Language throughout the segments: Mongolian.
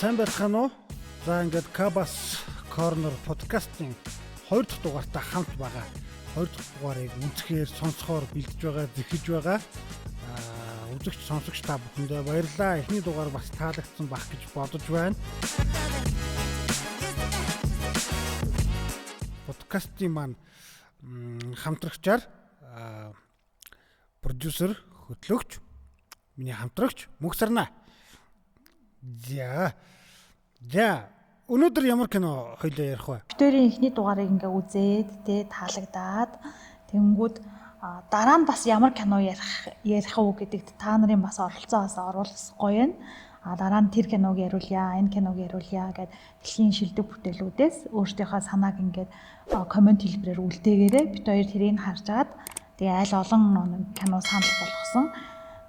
Сайн байцгаана уу? За ингээд Cabas Corner подкастын 2 дахь дугаартаа хамт байгаа. 2 дахь дугаарыг үнцгээр сонсохоор бэлдэж байгаа, зэхэж байгаа. Үзэгч сонсогч та бүхэндээ баярлалаа. Эхний дугаар бас таалагдсан байх гэж бодож байна. Подкастын маань хамтрагчаар продюсер, хөтлөгч, миний хамтрагч Мөнх Сарнаа. За. За, өнөөдөр ямар кино хоёлоо ярих вэ? Битүүрийн эхний дугаарыг ингээ үзээд тэ таалагдаад тэгэнгүүт дараа нь бас ямар кино ярих уу гэдэгт та нарын бас оролцоо бас оруулах гоё юм. А дараа нь тэр киног яриулъя, энэ киног яриулъя гэд дэлхийн шилдэг бүтээлүүдээс өөрсдийнхөө санааг ингээд коммент хэлбэрээр үлдээгээрэй. Бит хоёр тэрийг харж агаад тэгээ аль олон кино санал болгосон.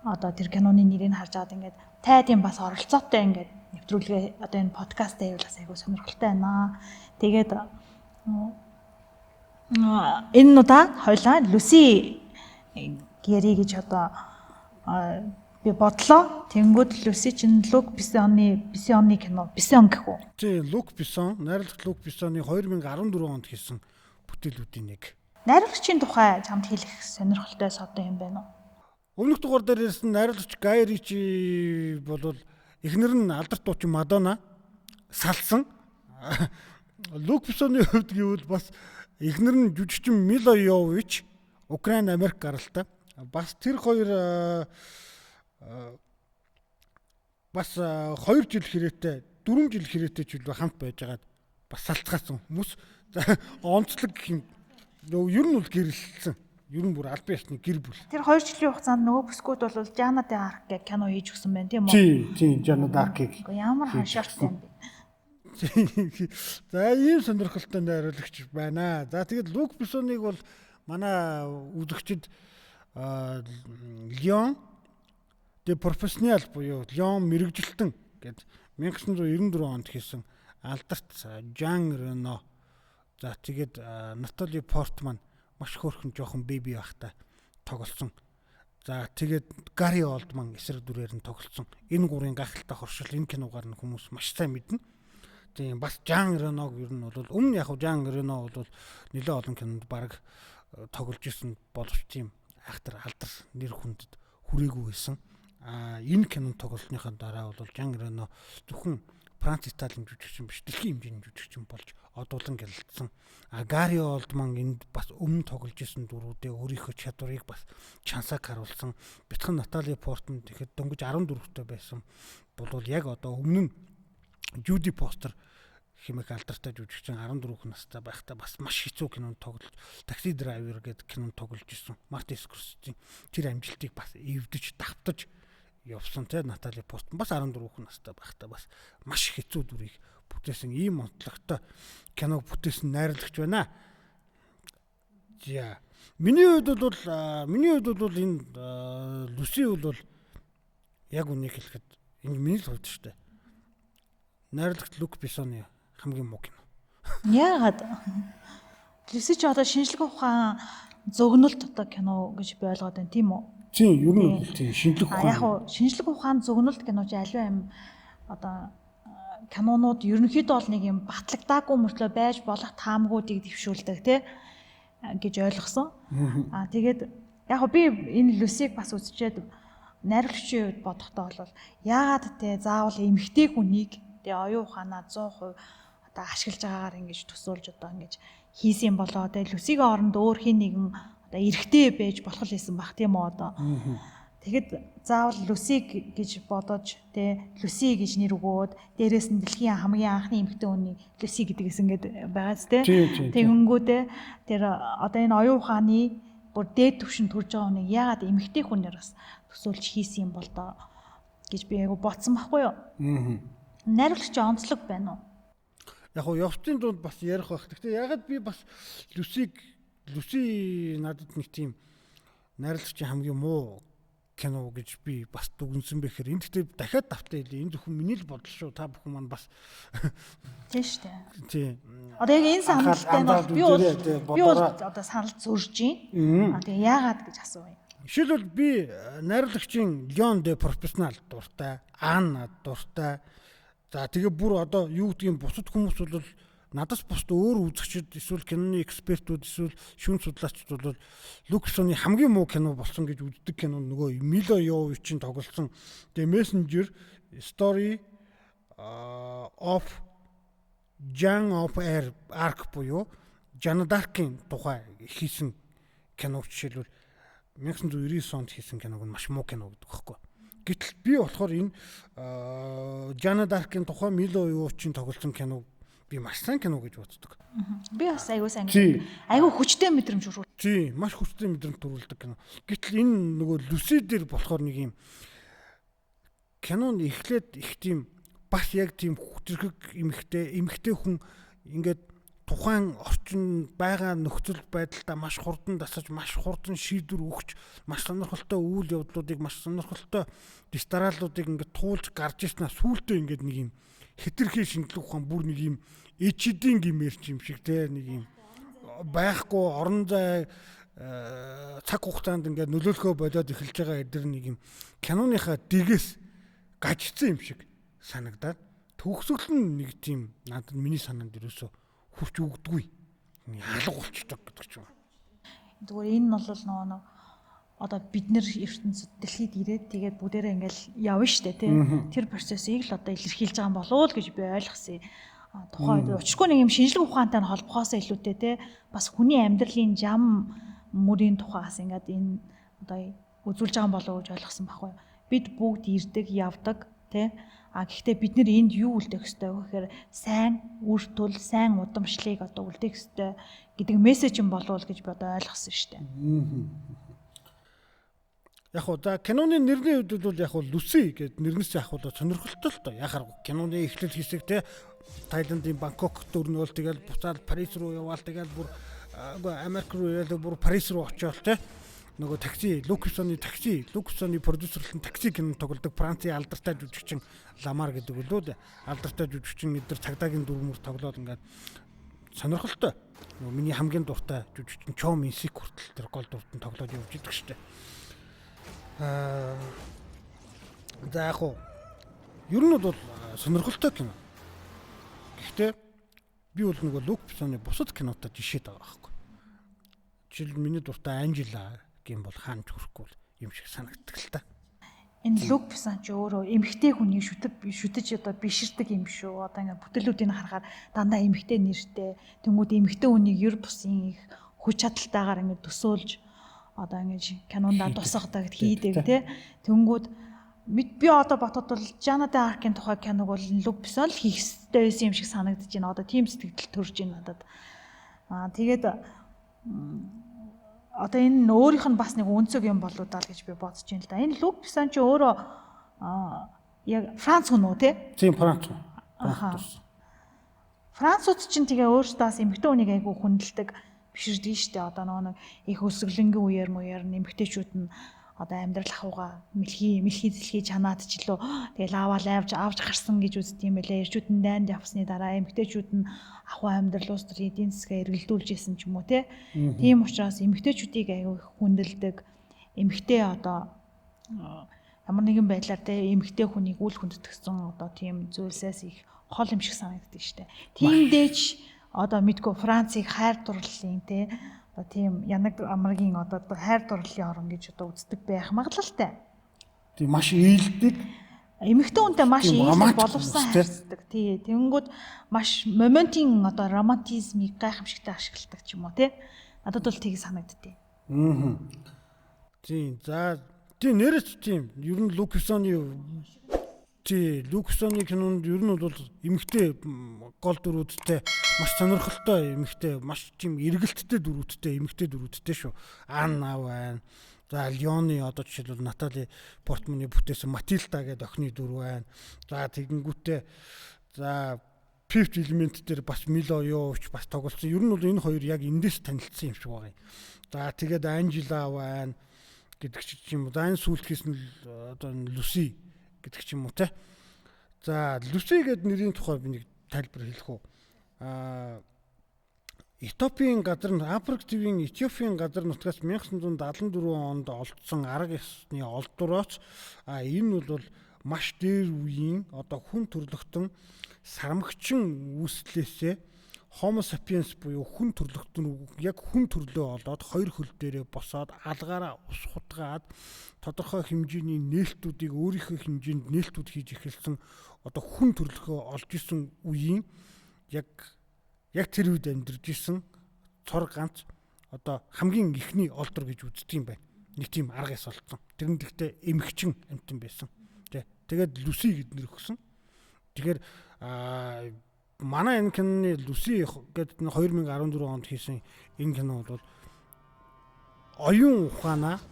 Одоо тэр киноны нэрийг харж агаад ингээд тайдын бас оролцоотой ингээд нэвтрүүлгээ одоо энэ подкаст байвал бас айгүй сонирхолтой байна. Тэгээд энэ удаа хоёлаа Люси ярий гэж одоо би бодлоо. Тэнгүүд Люси чинь Люк Бессоны кино. Бессон гэх үү? Тийм, Люк Бессон, найруулагч Люк Бессоны 2014 онд хийсэн бүтээлүүдийн нэг. Найруулагчийн тухай чамд хэлэх сонирхолтой содон юм байна уу? Өмнөх дугаар дээр ярьсан найруулагч Гай Ричи бол эхнэр нь алдарт дуучин Мадонна салсан. Люк Бессоны хувьд гэвэл бас эхнэр нь жүжигчин Мила Йовович, Украин Америк гаралтай. Бас тэр хоёр бас 2 жил хэрээтэй, 4 жил хэрээтэй ч үлээ хамт байжгаад бас салцгаасан хүмүүс. За онцлог гэх юм. Ер нь бол гэрэлтсэн. Ер нь бүр албан ёсны гэр бүл. Тэр 2 жилийн хугацаанд нөгөө бүсгүүд бол Жанна Дарк гэх кино хийж өгсөн байна тийм үү? Тийм, тийм, Жанна Даркийг. Ямар хашаартай юм бэ? За ийм сонирхолтой найруулагч байна. За тэгээд Люк Бессоныг бол манай үзэгчид Леон де Профессионал буюу Леон мэрэгжилтэн гэд 1994 онд хийсэн алдарт Жан Рено. За тэгээд Натали Портман маш хөөрхөн жоохон беби байхдаа тоглосон. За тэгээд Гари Олдман эсрэг дүрээр нь тоглосон. Энэ гурвын гайхалтай хоршил энэ киногаар нь хүмүүс маш сайн мэднэ. Тийм бас Жан Реног ер нь бол өмнө яг Жан Рено бол нэлээд олон кинонд баг тоглож исэн боловч тийм айхтар алдар нэр хүндэд хүрээгүй байсан. А энэ кинонд тоглолтныхаа дараа бол Жан Рено зөвхөн Франц, Италийн жүжигчин биш, дэлхийн хэмжээний жүжигчин болж одуулан гялалцсан. А Гари Олдман энд бас өмнө тоглож исэн дүрүүдээ өөрийнхөө чадварыг бас чансаг харуулсан. Бяцхан Натали Портман тэгэхэд дөнгөж 14-тэй байсан болвол яг одоо өмнө нь Жуди Фостер хэмээх алдартай жүжигчин 14 настай байхдаа бас маш хэцүү кинонд тоглож Такси драйвер гэдэг кинонд тоглож исэн. Мартин Скорсезе тэр амжилтыг бас эвдэж давтаж явсан те. Натали Портман бас 14 настай байхдаа бас маш хэцүү дүрийг бүтээсэн ийм онцлогтой киног бүтээсэн найруулагч байна. За миний хувьд бол энэ Люси бол яг үнийг хэлэхэд энэ миний л хувьд шүү дээ. Найруулагч Люк Бессоны хамгийн муу кино. Яагаад? Люси ч одоо шинжлэх ухаан зөгнөлт одоо кино гэж би ойлгоод байна тийм үү? Тийм, ер нь бол тийм шинжлэх ухаан. Яг уу шинжлэх ухаан зөгнөлт кино чи аливаа юм одоо кинонууд ерөнхийдөө бол нэг юм батлагдаагүй мөртлөө байж болох таамгуудыг дэвшүүлдэг тий гэж ойлгосон. Аа тэгээд яг уу би энэ Люсиг бас үзчихэд найруулагчийн хувьд бодохдоо бол яагаад те заавал эмэгтэй хүнийг тэгээ оюун ухаанаа 100% одоо ашиглаж байгаагаар ингэж төсөөлж одоо ингэж хийсэн болоо те Люсигийн оронд өөр хин нэгэн одоо эрэгтэй байж болох л байсан бах тийм үү одоо. Тэгэхэд заавал Люси гэж бодож те Люси гэж нэр өгөөд дээрээс нь дэлхийн хамгийн анхны эмэгтэй хүний Люси гэдгээс ингээд байгааз те. Тэгэнгүүтээ тэр одоо энэ оюун ухааны бүр дээд түвшинд төрж байгаа хүнийг яагаад эмэгтэй хүнээр бас төсөөлж хийсэн юм бол доо гэж би айгу бодсон байхгүй юу? Найруулагч онцлог байна уу? Яг уу явцын дунд бас ярих байх. Гэхдээ яагаад би бас Люси надад нэг тийм найруулагчийн хамгийн муу кино гэж би бас дүгнсэн бэ гэхээр энэ гэхдээ дахиад давтаа хэлье. Энэ зөвхөн миний л бодол шүү. Та бүхэн маань бас тийм шүү дээ. Тийм. Одоо яг энэ саналтай нь бол би бол одоо санал зөрж байна. Тэгээ яагаад гэж асууя. Жишээлбэл би найруулагчийн Леон де Профессионал дуртай, Анна дуртай. За тэгээ бүр одоо юу гэдгийг бусад хүмүүс бол надаас бусд өөр үзэгчид эсвэл киноны экспертүүд эсвэл шүүн судлаачид бол Люк Бессоны хамгийн муу кино болсон гэж үздэг кино нөгөө Мило Йововичийн тоглосон The Messenger Story of Jean of Arc буюу Жанна Даркийн тухай хийсэн киног жишээлбэл 1999 онд хийсэн киног нь маш муу кино гэдэг байхгүй. Гэтэл би болохоор энэ Жанна Даркийн тухай Мило Йововичийн тоглосон киног би маш сайн кино гэж боддог. Би бас айгүй сайн кино. Айгүй хүчтэй мэдрэмж төрүүл. Тийм, маш хүчтэй мэдрэмж төрүүлдэг кино. Гэтэл энэ нөгөө Люси дээр болохоор нэг юм кинонд эхлээд их тийм бас яг тийм хүчрхэг эмэгтэй хүн ингээд тухайн орчин байгаа нөхцөл байдалтай маш хурдан дасаж, маш хурдан шийдвэр өгч, маш сонирхолтой үйл явдлуудыг, маш сонирхолтой дистаралуудыг ингээд туулж гарч ирснээр сүүлдээ ингээд нэг юм хэтэрхий шинжлэх ухаан бүр нэг юм HD-ийн гимээр ч юм шиг те нэг юм байхгүй орон зай цаг хугацаанд ингээд нөлөөлөхөө болоод эхэлж байгаа эдэр нэг юм киноныхаа дэгээс гажигдсан юм шиг санагдаад төгсгөл нь нэг тийм надад миний санаанд ерөөсөө хүрч өгдөггүй. Алга болчдөг гэдэг ч юм. Зүгээр энэ нь бол нөгөө нэг одоо бид нэр ертөнцид дэлхийд ирээд тэгээд бүгдээрээ ингээл явна штэ тий. Тэр процессыг л одоо илэрхийлж байгаа юм болов уу гэж би ойлгосон. Тухайн үед учиргүй нэг юм шинжлэх ухаантай нь холбохоосоо илүүтэй тий. Бас хүний амьдралын жам мөрийн тухаас ингээд энэ одоо үзүүлж байгаа юм болов уу гэж ойлгосон байхгүй. Бид бүгд ирдэг, явдаг тий. А гэхдээ бид нэр энд юу үлдээх ёстой вэ гэхээр сайн үр төл, сайн удамшлыг одоо үлдээх ёстой гэдэг мессеж юм болов уу гэж би одоо ойлгосон штэ. Яг хуу за киноны нэрний хувьд бол яг хуу Люси гэд нэрнээс яг хуу сонирхолтой л доо. Яхаар киноны эхлэл хэсэг те Таиландын Бангкок дөрнөөл тэгэл буцаад Парис руу яваал тэгэл бүр Америк руу яваал бүр Парис руу очиод те нөгөө такси Люк Бессоны такси Люк Бессоны продюсерлэн такси кино тоглодог Францын алдартай жүжигчин Ламар гэдэг үлээ дээ. Алдартай жүжигчин эдгээр цагдаагийн дүрмөр тоглоод ингээд сонирхолтой. Нөгөө миний хамгийн дуртай жүжигчин Чо Минсик хүртэл тэр гол дүртэн тоглоод явж идэг штэ. За яг уу ер нь бол сонирхолтой кино. Гэхдээ би бол нөгөө Люк Бессоны бусад кинотой жишээд байгаа байхгүй. Жишээл миний дуртай Анжела гэм бол хаанч хүрэхгүй юм шиг санагддаг л та. Энэ Люк Бессон ч өөрөө эмэгтэй хүний шүтэж одоо биширдэг юм шүү. Одоо ингээд бүтээлүүдийг харахаар дандаа эмэгтэй нэртэй. Тэнгүүд эмэгтэй хүнийг ер бусын их хүч чадалтайгаар ингээд төсөөлж одоо ингэж кинондаа тусгадаг хийдэг тий. Тэнгүүд би одоо бодоход бол Жанна Даркийн тухай киног бол Люк Бессон л хийх ёстой байсан юм шиг санагдаж байна. Одоо тийм сэтгэл төрж байна надад. Аа тэгээд одоо энэ нь өөрийнх нь бас нэг өнцөг юм болоо даа л гэж би бодож байна л да. Энэ Люк Бессон ч өөрөө яг Франц хүн үү те? Тийм Франц хүн. Францууд ч тэгээ өөрсдөө бас эмэгтэй хүнийг айгүй хүндэлдэг биширдэг штэ. Одоо нөгөө нэг их өсөглөнгийн үеэр мууяар эмэгтэйчүүд нь одоо амьдрал ахуйгаа мэлхий дэлхий чанаад ч илүү тэгэл аваал авч гарсан гэж үздэг юм байлээ. Эрчүүд нь дайнд явсны дараа эмэгтэйчүүд нь ахуй амьдрал улс төрийн эдийн засгаа эргэлдүүлж исэн ч юм уу те. Тийм учраас эмэгтэйчүүдийг аягүй их хүндэлдэг. Эмэгтэй одоо ямар нэгэн байдлаар те эмэгтэй хүнийг үл хүндэтгсэн одоо тийм зүйлсээс их хол юм шиг санагддаг штэ. Тиймдээч одоо мэдгүй Францыг хайр дурлалын те одоо тийм янаг амаргийн одоо хайр дурлалын орон гэж одоо үздэг байх магадлалтай. Тийм маш ээлдэг. Эмэгтэй хүнтэй маш ээлдэг боловсон харьцдаг. Тий. Тэнгүүд маш моментын одоо романтизмыг гайхамшигтай ашигладаг ч юм уу тий. Надад бол тийг санагддээ. Аа. Тийм. За тийм нэрч тийм. Ер нь Люк Бессоны тий Люк Бессоны кинонд ер нь бол эмэгтэй гол дүрүүдтэй маш сонирхолтой эмэгтэй маш тийм эргэлттэй дүрүүдтэй эмэгтэй дүрүүдтэй шүү. Анна байна. За Леоны одоо жишээлбэл Натали Портманы бүтээсэн Матилда гэдэг охины дүр байна. За тэгэнгүүтээ за Fifth Element дээр бас Мило Йович бас тоглолцсон. Ер нь бол энэ хоёр яг эндээс танилцсан юм шиг байгаа юм. За тэгээд Анжела байна гэдэг ч юм уу. За энэ сүүлд хийсэн одоо Люси гэдэг ч юм уу те. За Люси гэдэг нэрийн тухай би нэг тайлбар хэлэх үү. Этиопийн газар Африк тивийн Этиопийн газар нутгаас 1974 онд олдсон арга ёсны олдвороос энэ бол маш дээр үеийн одоо хүн төрлөختөн сармагчин үүслээсээ Homo sapiens буюу хүн төрлөختөн яг хүн төрлөө олоод хоёр хөл дээрээ босоод алгаараа ус хутгаад тодорхой хэмжээний нээлтүүдийг өөрийнхөө хэмжээнд нээлтүүд хийж эхэлсэн одоо хүн төрлөхөө олж исэн үеийн яг тэр үед амьдарч исэн цор ганц одоо хамгийн ихний олдор гэж үздэг юм байна. Нэг тийм арга ёс олцсон. Тэр нь гэхдээ эмхчин амьтан байсан. Тэ. Тэгээд Люси гэд нэр өгсөн. Тэгэхээр манай энэ киноны Люси гэдэг 2014 онд хийсэн энэ кино бол оюун ухаанаа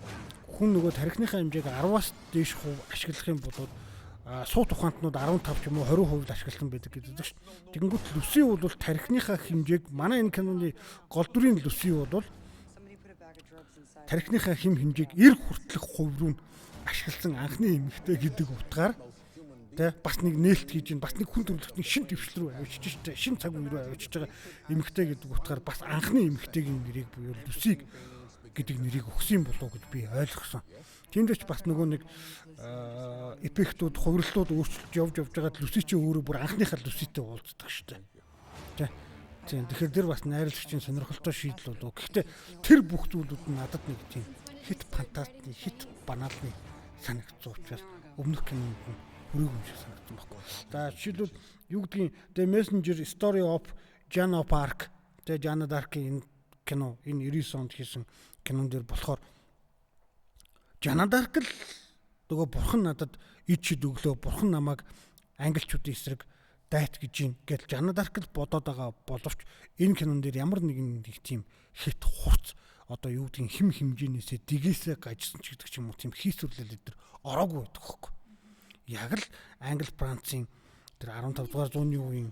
хүн нөгөө тархиныхаа хэмжээг 10-аас дээш хувь ашиглах юм бол суут ухаантнууд 15 ч юм уу 20% л ашигласан байдаг гэдэг шүү дээ. Тэгэнгүүт Люси бол тархиныхаа хэмжээг манай энэ киноны гол дүрийн Люси бол тархиныхаа хэмжээг 90 хүртэлх хувь руу ашигласан анхны эмэгтэй гэдэг утгаар тэ бас нэг нээлт хийж ин бас нэг хүн төрөлхтний шин дэвшил рүү авчиж штэ шин цаг үе рүү авчиж байгаа эмэгтэй гэдэг утгаар бас анхны эмэгтэйгийн нэрийг буюу Люсиг гэдэг нэрийг өгсөн болов уу гэж би ойлгосон. Тиймээс ч бас нөгөө нэг эффектүүд, хувирлтууд өөрчлөлт явж байгаад Люси чи өөрөө бүр анхныхаа Люситэй уулздаг штэ. Тэ. Тийм. Тэгэхээр тэр бас найруулагчийн сонирхолтой шийдэл болов. Гэхдээ тэр бүх зүйлүүд нь надад нэг тийм хит фантастны, хит баналны санагдсан учраас өмнөх кинонд нь хүрээгүй юм шиг санагдсан байхгүй. За жишээлбэл юу гэдгийг The Messenger Story of Joan of Arc, тэгээ Joan d'Arc-ийн энэ кино энэ 99 онд хийсэн кинон дээр болохоор Joan d'Arc л нөгөө бурхан надад ид шид өглөө, бурхан намайг англичуудын эсрэг дайт гэж юм гэж Joan d'Arc л бодоод байгаа боловч энэ кинон дээр ямар нэгэн нэг тийм хит хурц одоо юу гэдгийг хим хэмжээнээсээ дигээсээ гажсан ч гэдэг ч юм уу тийм хийсвэрлэл энэ төр ороогүй байдаг хөөхгүй. Яг л Англи Францын тэр 15 дугаар зууны үеийн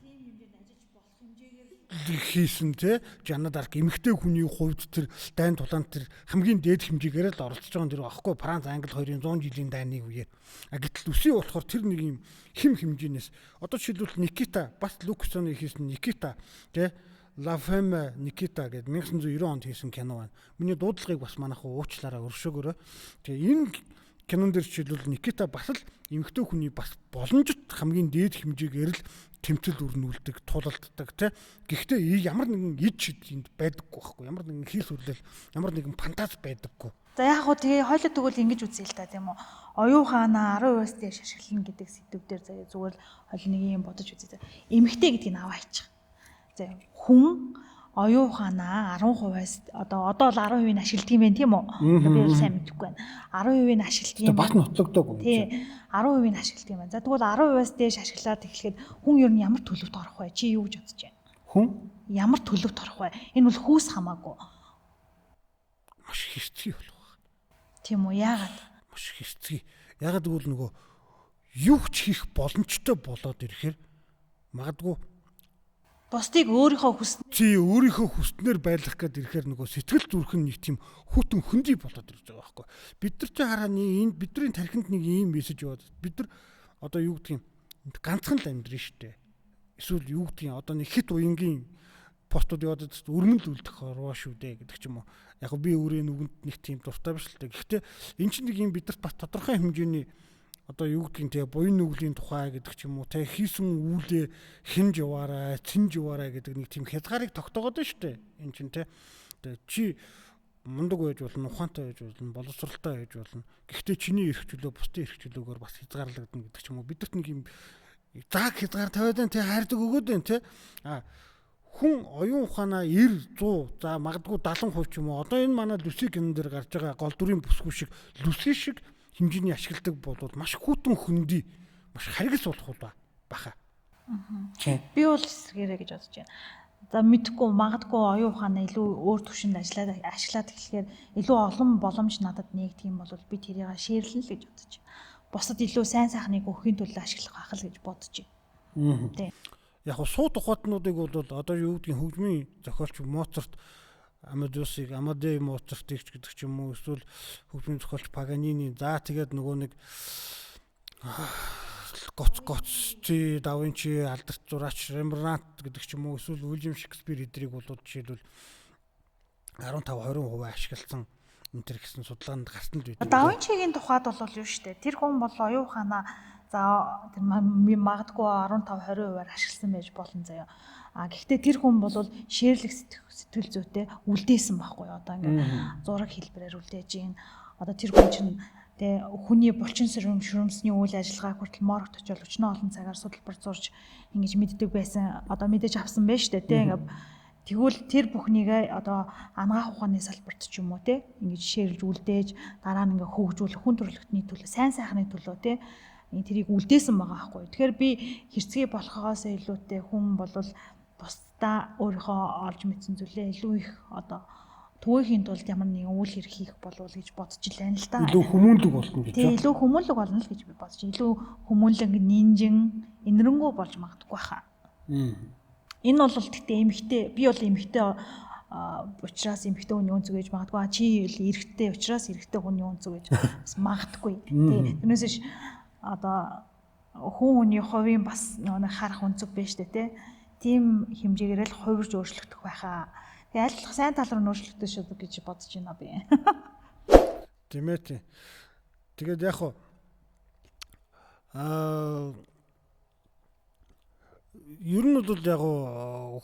хийсэн те Жанна Дарк эмэгтэй хүний хувьд тэр дайн тулаанд тэр хамгийн дээд хэмжээгээр л оролцож байгаа юм тэр аахгүй Франц Англи хоёрын 100 жилийн дайны үеэр. А гэтэл Люси болохоор тэр нэг юм хим хэмжээнээс одоо жишээлбэл Никита бас Люк Бессоны хийсэн Никита те La Femme Nikita гэдэг 1990 онд хийсэн кино байна. Миний дуудлагыг бас манайхан уучлаарай өршөөгөөрэй. Тэгээ энэ кинон дээр жишээлбэл Никита бас л эмэгтэй хүний бас боломжит хамгийн дээд хэмжээгээр л тэмцэл өрнүүлдэг, тулалддаг тий. Гэхдээ ямар нэгэн ид шид энд байдаггүй байхгүй. Ямар нэгэн хийсвэрлэл, ямар нэгэн фантаз байдаггүй. За яг хөө тэгээ хойлоо тэгвэл ингэж үзье л та тийм үү. Оюун ухаанаа 10%-аас дээш ашиглана гэдэг сэдв дээр заяа зүгээр л хойл нэг юм бодож үзье. Эмэгтэй гэдгийг аваа хийчих. За хүн оюун ухаанаа 10%-аас одоо л 10% нь ашигладаг юм байна тийм үү? Би бол сайн мэдэхгүй байна. 10% нь ашигладаг юм. Бас нотлогдоогүй юм чи. 10% нь ашигладаг юм байна. За тэгвэл 10%-аас дээш ашиглаад эхлэхэд хүн ер нь ямар төлөвт орох вэ? Чи юу гэж бодож байна? Хүн ямар төлөвт орох вэ? Энэ бол хүүс хамаагүй. Маш хэрцгий болох байх. Тийм үү? Яагаад? Маш хэрцгий. Яагаад гэвэл нөгөө юу ч хийх боломжтой болоод ирэхээр магадгүй бусдыг өөрийнхөө хүснээр чи өөрийнхөө хүснээр байлгах гээд ирэхээр нөгөө сэтгэл зүрх нь нэг тийм хүтэн хөндөй болоод ирж байгаа байхгүй. Бид нар чи хараа энэ бидний тархинд нэг ийм мессеж яваад бид нар одоо юу гэдгийг ганцхан л амьдрын штэ. Эсвэл юу гэдгийг одоо нэг хит уянгийн постууд яваад өрмөн л үлдэх орвоо шүү дээ гэдэг ч юм уу. Яг би өөрийн нүгэнд нэг тийм дуртай биш л дээ. Гэхдээ эн чинь нэг юм бидэрт бас тодорхой хэмжээний одоо юу гэдгийг те буян нүглийн тухай гэдэг ч юм уу те хийсэн үйлээ хинж яваарай, цэнж яваарай гэдэг нэг тийм хязгаарыг тогтоогод байна шүү дээ. Эн чинь те чи мундаг байж болно, ухаантай байж болно, боловсралтай байж болно. Гэхдээ чиний эрх чөлөө бусдын эрх чөлөөгөөр бас хязгаарлагдана гэдэг ч юм уу. Бидэрт нэг юм зааг хязгаар тавиад байна те хайрдаг өгөөд байна те. А хүн оюун ухаанаа 90 100 за магадгүй 70% ч юм уу. Одоо энэ манай Люси кинон дээр гарч байгаа гол дүрийн бүсгүй шиг Люси шиг хэмжээний ашигладаг болвол маш хүтэн хөндөй маш харгас болох баха. Би бол эсрэгээрээ гэж бодож байна. За мэдхгүй магадгүй оюун ухаанаа илүү өөр түвшинд ашиглаад эхлэхээр илүү олон боломж надад нэгдэх юм бол би тэрийг шеэрлэн л гэж бодож байна. Бусад илүү сайн сайхныг өгөхийн төлөө ашиглах байх л гэж бодож байна. Тийм. Яг нь суут ухаатнуудыг бол одоо юу гэдгийг хөгжмийн зохиолч Моцарт Амадеусыг Амадей Моцартыг ч гэдэг ч юм уу эсвэл хөгжмийн зохиолч Паганини за тэгээд нөгөө нэг Гоц чи да Винчи алдарт зураач Рембрандт гэдэг ч юм уу эсвэл Уильям Шекспир эдрийг бол жишээлбэл 15 20% ашигласан энэ төр гэсэн судалгаанд гарсан л байдаг. Да Винчигийн тухайд бол юу штэ тэр хүн бол оюун ухаанаа За тэр магадгүй 15 20%-аар ашигласан байж болно заяа. А гэхдээ тэр хүн бол шеэрлэх сэтгэл зүйтэй үлдээсэн байхгүй юу? Одоо ингээд зураг хэлбэрээр үлдээж гин. Одоо тэр хүн чинь тэ хүний булчин шүрмсний үйл ажиллагааг хүртэл моргт очиод өчнөө олон цагаар судалбар зурж ингэж мэддэг байсан. Одоо мэдээж авсан байж штэ тэ ингээд тэгвэл тэр бүхнийг одоо анагаах ухааны салбарт ч юм уу те ингэж шеэрлж үлдээж дараа нь ингээ хөгжүүлэх хүн төрөлхтний төлөө сайн сайхны төлөө те тэрийг үлдээсэн байгаа байхгүй. Тэгэхээр би хэрцгий болохоос илүүтэй хүн бол бусдаа өөрийнхөө олж мэдсэн зүйлээ илүү их одоо түгээхийн тулд ямар нэгэн үйл хэрэг хийх болов гэж бодож л байна л да. Илүү хүмүүнлэг болно гэж. Тийм илүү хүмүүнлэг болно л гэж би бодож. Илүү хүмүүнлэг, нинжин, энэрэнгүү болж магадгүй хаа. Энэ бол гэхдээ эмэгтэй, би бол эмэгтэй учраас эмэгтэй хүний өнцөг гэж магадгүй. Чи эрэгтэй учраас эрэгтэй хүний өнцөг гэж бас магадгүй. Тий. Тэрнээс биш одоо хүн хүний хувийн бас нэг харах өнцөг байж тээ тий. Тийм хэмжээгээр л хувирж өөрчлөгдөх байхаа. Тэгээ аль болох сайн тал руу өөрчлөгдөж шүү гэж бодож байна би. Тийм ээ тий. Тэгээд яг хуу ер нь бол яг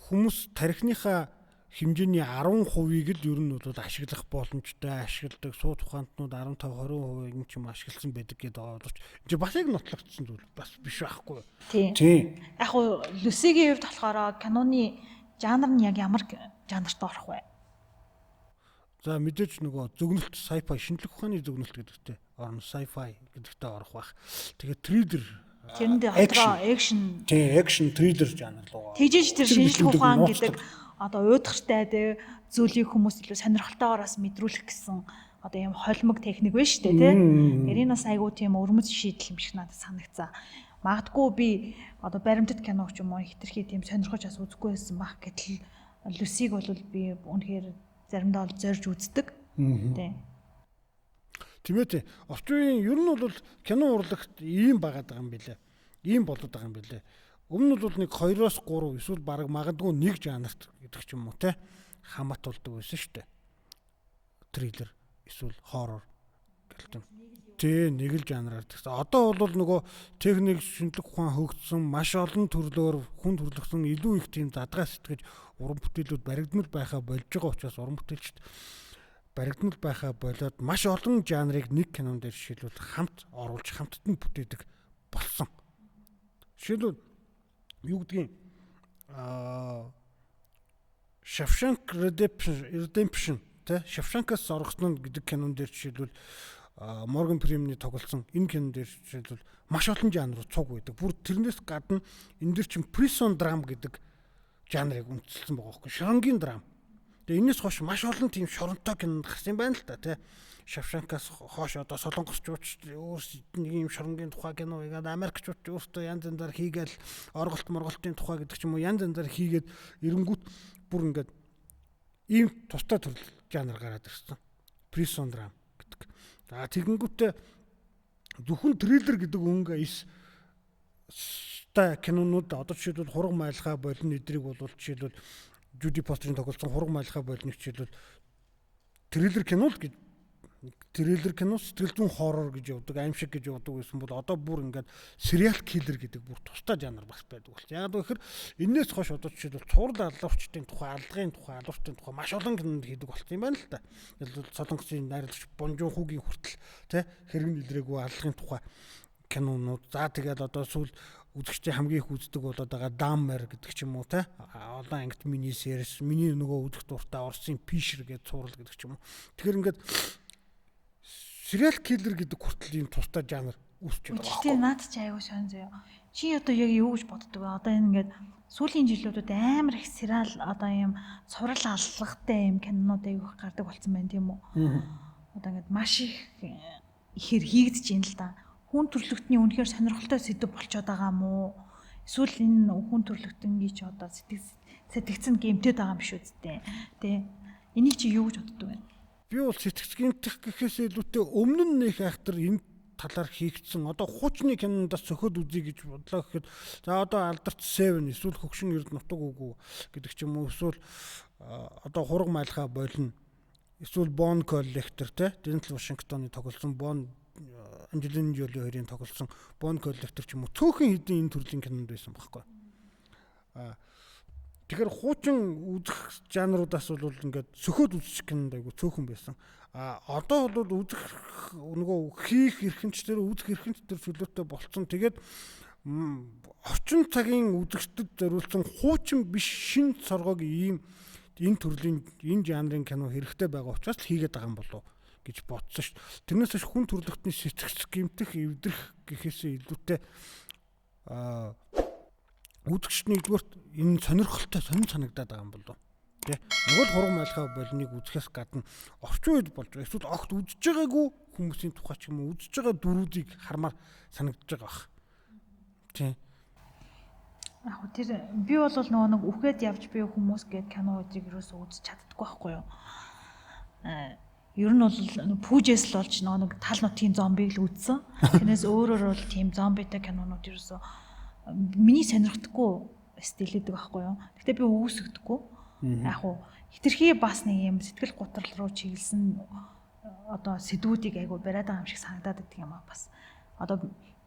хүмүүс тархиныхаа хэмжээний 10%-ийг л ер нь бол ашиглах боломжтой, ашигладаг. Сууд ухаантнууд 15 20% ч юм ашигласан байдаг гэдэг байгаа боловч энэ бас яг нотлогдсон зүйл бас биш байхгүй. Тийм. Яг уу Люсигийн хувьд болохоор киноны жанр нь яг ямар жанрт орох вэ? За мэдээж нөгөө зөгнөлт sci-fi, шинжлэх ухааны зөгнөлт гэдэгтээ орно, sci-fi гэдэгтээ орох байх. Тэгээд триллер тэрэндээ дотроо экшн. Тийм, экшн триллер жанр руу. Тэгжиж тэр шинжлэх ухаан гэдэг одоо уйдгартай тэ зүйлийг хүмүүс илүү сонирхолтойгоор бас мэдрүүлэх гэсэн одоо ийм холимог техник байна шүү дээ тэ. Тэр энэ бас айгүй тийм өрмөц шийдэл юм шиг надад санагцаа. Магадгүй би одоо баримтат кино ч юм уу хитрхи тийм сонирхож бас үзэхгүй байсан баг. Гэтэл Люсиг бол би үнэхээр заримдаа бол зорж үздэг. Тэ. Тийм ээ тий. Орчин үеийн ер нь бол кино урлагт ийм байгаад байгаа юм билэ. Ийм болоод байгаа юм билэ. Өмнө нь бол нэг 2-оос 3 эсвэл бараг магадгүй нэг жанрт гэдэг ч юм уу те хамаатуулдаг байсан шүү дээ. Триллер эсвэл хоррор гэх юм. Тий, нэг л жанраар тэгсэн. Одоо бол нөгөө техник шинжлэх ухаан хөгжсөн, маш олон төрлөөр хүн төрлөختөн илүү их тийм задгай сэтгэж уран бүтээлүүд баригдмал байхаа болж байгаа учраас уран бүтээлчд баригдмал байхаа болоод маш олон жанрыг нэг кинон дээр жишээлбэл хамт оруулж хамтд нь бүтээдэг болсон. Жишээлбэл юу гэдгийг Shawshank Redemption тэ Shawshank-аас оргосон гэдэг кинон дээр жишээлбэл Морган Фримны тоглосон энэ кинон дээр жишээлбэл маш олон жанрууд цуг байдаг. Бүр тэрнээс гадна энэ дэр чинь prison drama гэдэг жанрыг үндэслсэн байгаа байхгүй. Шоронгийн драм. Тэгээ энэс хойш маш олон тийм шоронтой кинонд гарсан юм байна л та тий. Шавшанкаас хойш одоо солонгосчууд өөр нэг юм шоронгийн тухай кино хийгээд америкчууд өөртөө янз янзаар хийгээл орголт морголтын тухай гэдэг ч юм уу янз янзаар хийгээд эренгүүт бүр ингээд ийм тустай төрөл жанр гараад ирсэн. Prison drama гэдэг. За тэгэнгүүтээ зөвхөн триллер гэдэг өнгө эс та кинонууд одоо жишээлбэл хураг майлхаа болон эдрийг бол жишээлбэл Жуди Фостерын тоглосон хураг майлхаа болныг жишээлбэл триллер кино л гэж триллер кино сэтгэл зүйн хоррор гэж явдаг, аимшиг гэж явдаг байсан бол одоо бүр ингээд сериал киллер гэдэг бүр тустай жанр бас байдаг болсон. Яг гэхээр энээс хойш одоо жишээлбэл цуврал алуурчдын тухай, алгын тухай, алуурчдын тухай маш олон кинонд хийдэг болсон юм байна л да. Солонгосын найруулагч Бон Жун Хугийн хүртэл тэ хэрэг илрээгүй алгын тухай кинонууд. За тэгээд одоо сүүл үзэгчдийн хамгийн их үздэг болоод байгаа Даммер гэдэг ч юм уу те олон ангит мини сериас, миний нөгөө үзэх дуртай Оросын Пишер гэдэг цуврал гэдэг ч юм уу. Тэгэхээр ингээд сериал киллер гэдэг хүртэл ийм тустай жанр үүсч байгаа байхгүй. Гэтэ наад чи аягүй сонь заяа. Чи одоо яг юу гэж боддог вэ? Одоо энэ ингээд сүүлийн жилүүдэд амар их сериал одоо ийм цуврал аллагтай ийм кинонууд аягүй их гардаг болсон байна тийм үү? Одоо ингээд маш их ихээр хийгдэж байна л да. Хүн төрөлхтний үнэхээр сонирхолтой сэдв болчоод байгаа юм уу? Эсвэл энэ хүн төрөлхтөн гэж одоо сэтгцэн гэмтээд байгаа юм биш үсттэй. Тэ. Энийг чи юу гэж боддог вэ? Би бол сэтгц гэмтэх гэхээс илүүтэй өмнө нь нөх айхтар энэ талаар хийгдсэн. Одоо хуучны кинондаас цохиод үзье гэж бодлоо гэхэд за одоо алдарт 7 эсвэл хөгшин эрд нутаг үгүй гэдэг ч юм уу эсвэл одоо хураг майлхаа болно эсвэл Bone Collector те Денzel Washington-ы тоглосон Bone Анжелина Жоли хоёрын тоглосон Bone Collector ч юм уу цөөхөн хэдэн энэ төрлийн кинонд байсан байхгүй. Тэгэхээр хуучин үзэх жанруудаас бол ингээд сөхөөд үзчих кинонд айгу цөөхөн байсан. А одоо бол үзэх нөгөө хийх эрхэмч тэр үзэх эрхэмч тэр чөлөөтэй болцсон. Тэгээд орчин цагийн үзэгчдэд зориулсан хуучин биш шин соргог ийм энэ төрлийн энэ жанрын кино хэрэгтэй байгаа учраас л хийгээд байгаа юм болов гэж бодсон шүү дээ. Тэрнээс хойш хүн төрлөختний сэтгц гэмтэх эвдрэх гэхээсээ илүүтэй үзэгчд нэгдүгээрт энэ сонирхолтой сонин санагдаад байгаа юм болов. Тэ. Нөгөө л хурган майлхаа болныг үзэхээс гадна орчин үед болж байгаа. Эсвэл огт үзэж байгаагүй хүмүүсийн тухай ч юм уу үзэж байгаа дүрүүдийг хармаар санагдаж байгаа бах. Тэ. Яг тэр би бол нөгөө нэг үхээд явж би хүмүүс гээд киноудыг юусоо үзэж чаддаггүй байхгүй юу. Ер нь бол пүүжээс л болж нөгөө нэг тал нутгийн зомбиг л үзсэн. Тэрнээс өөрөөр бол тийм зомбитай кинонууд ерөөсөө миний сонирхдаггүй стилэдэг байхгүй юу. Гэтэ би үүсгдэггүй. Яг уу хитрхи бас нэг юм сэтгэл готрол руу чиглэсэн одоо сэдвүүдийг айгу бариад байгаа юм шиг санагдаад байдаг юм аа бас. Одоо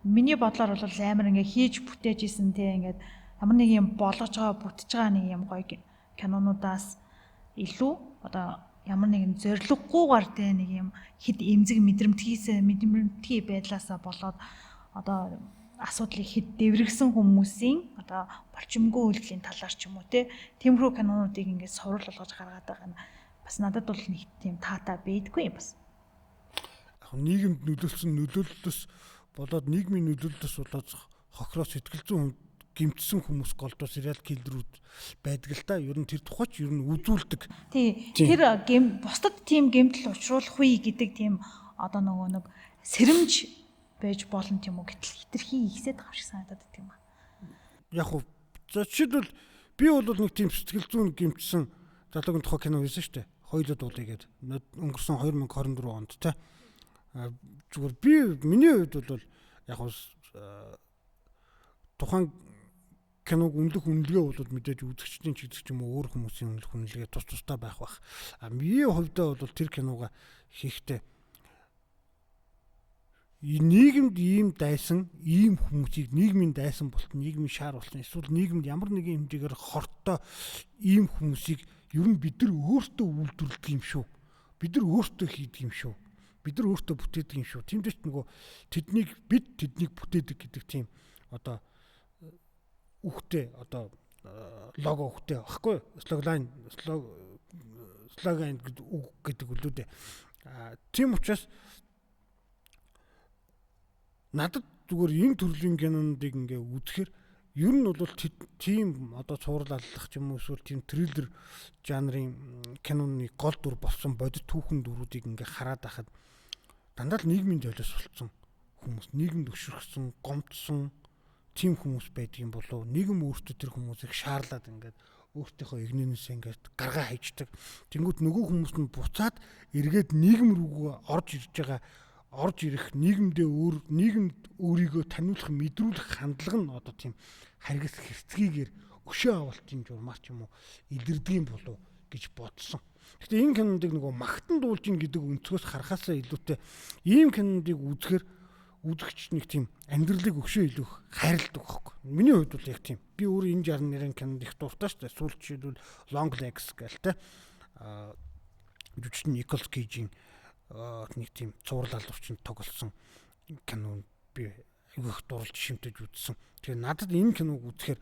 миний бодлоор бол амар ингээ хийж бүтээж исэн те ингээд ямар нэг юм болгож байгаа бүтэж байгаа нэг юм гоё кинонуудаас илүү одоо ямар нэгэн зориггүйгээр те нэг юм хэд эмзэг мэдрэмтгийсээ мэдрэмтгий байдлаасаа болоод одоо асуудлыг хэд дэврэгсэн хүмүүсийн одоо болчимгүй үйлдэлийн талаар ч юм уу те тиймэрхүү кинонуудыг ингээд сурвал болгож гаргаад байгаа нь бас надад бол нэг тийм таатай байдгүй юм бас. Яг нийгэмд нөлөөлсөн нөлөөллөөс болоод нийгмийн нөлөөллөөс болоод хохироо сэтгэл зүйн гэмтсэн хүмүүс голдоо сериал киллерүүд байдаг л та. Ер нь тэр тухайч ер нь үзүүлдэг. Тий. Тэр гэм бусдад тийм гэмтэл учруулах үе гэдэг тийм одоо нөгөө нэг сэрэмж байж болно тийм үү гэтэл хитрхи ихсээд байгаа шиг санагдаад байдаг юм аа. Яг уу за жишээлбэл би бол нэг тийм сэтгэл зүйн гэмтсэн залуугийн тухай кино хийсэн шүү дээ. Хоёулаа дуулъя гээд өнгөрсөн 2024 онд те. Зүгээр би миний хувьд бол яг уу тухайн киног үнэлэх үнэлгээ бол мэдээж үзэгчдийн ч гэдэг ч юм уу өөр хүмүүсийн үнэлэх үнэлгээ тус тустай байх бах. А миний хувьдаа бол тэр кинога хийхдээ нийгэмд ийм дайсан, ийм хүмүүсийг нийгмийн дайсан болтон, нийгмийн шаар болтон, эсвэл нийгэмд ямар нэгэн хэмжээгээр хортой ийм хүмүүсийг ер нь бид нар өөртөө үйлдвэрлэдэг юм шүү. Бид нар өөртөө хийдэг юм шүү. Бид нар өөртөө бүтээдэг юм шүү. Тэмдэгт нөгөө тэднийг бид тэднийг бүтээдэг гэдэг тийм одоо үхтэй одоо лого үхтэй багхгүй слоглайн слоган гэдэг үг гэдэг үлээ дээ. Тийм учраас надад зүгээр энэ төрлийн кинонуудыг ингээ үзэхээр ер нь бол тийм одоо цуврал аллах ч юм уу эсвэл тийм триллер жанрын киноны гол дүр болсон бодит түүхэн дүрүүдийг ингээ хараад байхад дандаа л нийгмийн золиос болцсон хүмүүс, нийгэмд өшөрхсөн, гомдсон тийм хүмүүс байдаг юм болов. Нийгэм өөртөө тэр хүмүүсийг шаарлаад ингээд өөртөөхөө игнэнээс ингээд гаргаа хайждаг. Тэнгүүт нөгөө хүмүүс нь буцаад эргээд нийгэм рүүгээ орж ирж байгаа орж ирэх нийгэмдээ өөр нийгэмд өөрийгөө таниулах мэдрүүлэх хандлага нь одоо тийм харгас хэрцгийгээр өшөө авалтын журмаар ч юм уу илэрдэг юм болов гэж бодсон. Гэтэ энэ киноныг нөгөө магтан дуулж ин гэдэг өнцгөөс харахаасаа илүүтэй ийм киноныг үзэхээр үзэгч нэг тийм амьдралыг өшөө илүү хайрладаг байхгүй. Миний хувьд бол яг тийм. Би өөрөө энэ жанрын кинонд их дуртай шүү дээ. Сүүлд жишээлбэл Long Legs гээл те. Жүжигчин Николас Кейжийн нэг тийм цуврал алуурчинд тоглосон кино би айгүй их дурлж шимтэж үзсэн. Тэгэхээр надад энэ киног үзэхээр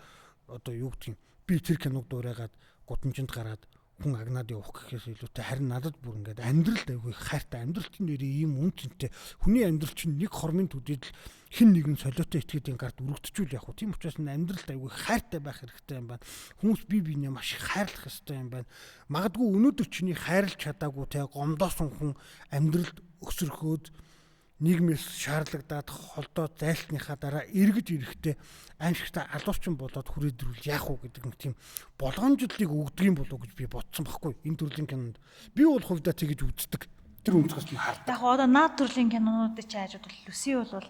одоо юу гэдгийг би тэр киног дуурайгаад гудамжинд гараад хүн агнаад явах гэхээс илүүтэй харин надад бүр ингээд амьдралд айгүй их хайртай амьдрал чинь нэр ийм үн цэнтэй хүний амьдрал чинь нэг хормын төдийд л хэн нэгэн солиотой этгээдийн гарт өргөдчүүл явах уу. Тийм учраас энэ амьдралд айгүй их хайртай байх хэрэгтэй юм байна. Хүмүүс бие биенээ маш их хайрлах хэрэгтэй юм байна. Магадгүй өнөөдөр чиний хайрлж чадаагүй те гомдоосон хүн амьдралд өсөрхөөд нийгмээс шаарлагдаад холдоо зайлтныхаа дараа эргэж ирэхдээ аимшигтай алуурчин болоод хүрээдрүүл яах вэ гэдэг нэг тийм болгоомжлолыг өгдөг юм болов уу гэж би бодсон байхгүй. Энэ төрлийн кинонд би бол хувьдаа тэгэж үздэг. Тэр өнцгөөс нь хардаг. Яг одоо наад төрлийн кинонуудыг чи хажууд бол Люси бол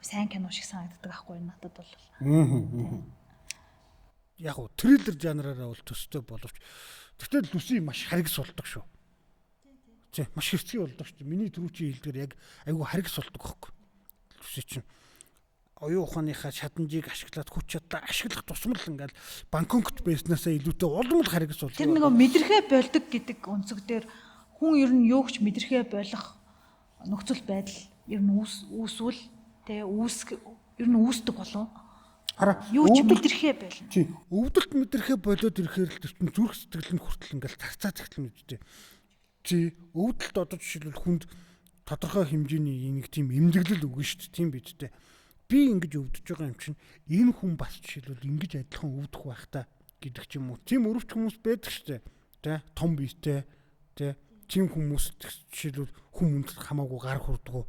сайн кино шиг санагддаг байхгүй надад бол. Яг уу триллер жанраараа бол төстэй боловч тэгтэл Люси маш харгас болдог шүү. Тий, маш хэрцгий болдог шүү дээ. Миний түрүүчийн хэлдгээр яг айгүй харгас болдог байхгүй. Люси чинь оюун ухааныхаа чадамжийг ашиглаад хүч чадлаа ашиглах тусмал ингээл Бангкокт байснаасаа илүүтэй улам л харгас болдог. Тэр нөгөө мэдрэхээ болдог гэдэг өнцөг дээр хүн ер нь юу ч мэдрэхээ болох нөхцөл байдал ер нь үүсвэл тэ үүсг ер нь үүсдэг болов. Хараа юу ч мэдрэхээ болно. Тий. Өвдөлт мэдрэхээ болоод ирэхээр л тэр чинь зүрх сэтгэл нь хүртэл ингээл зарцаад эхэлнэ үстэй. Тий. Өвдөлт одоо жишээлбэл хүнд тодорхой хэмжээний нэг тийм эмдэглэл өгнө шүү дээ. Тийм биз дээ. Би ингэж өвдөж байгаа юм чинь энэ хүн бас жишээлбэл ингэж адилхан өвдөх байх та гэдэг ч юм уу. Тийм өрөвч хүмүүс байдаг шүү дээ. Тэ том биетэй тэ тийм хүмүүс жишээлбэл хүн хүнд хамаагүй гар хүрдгүү.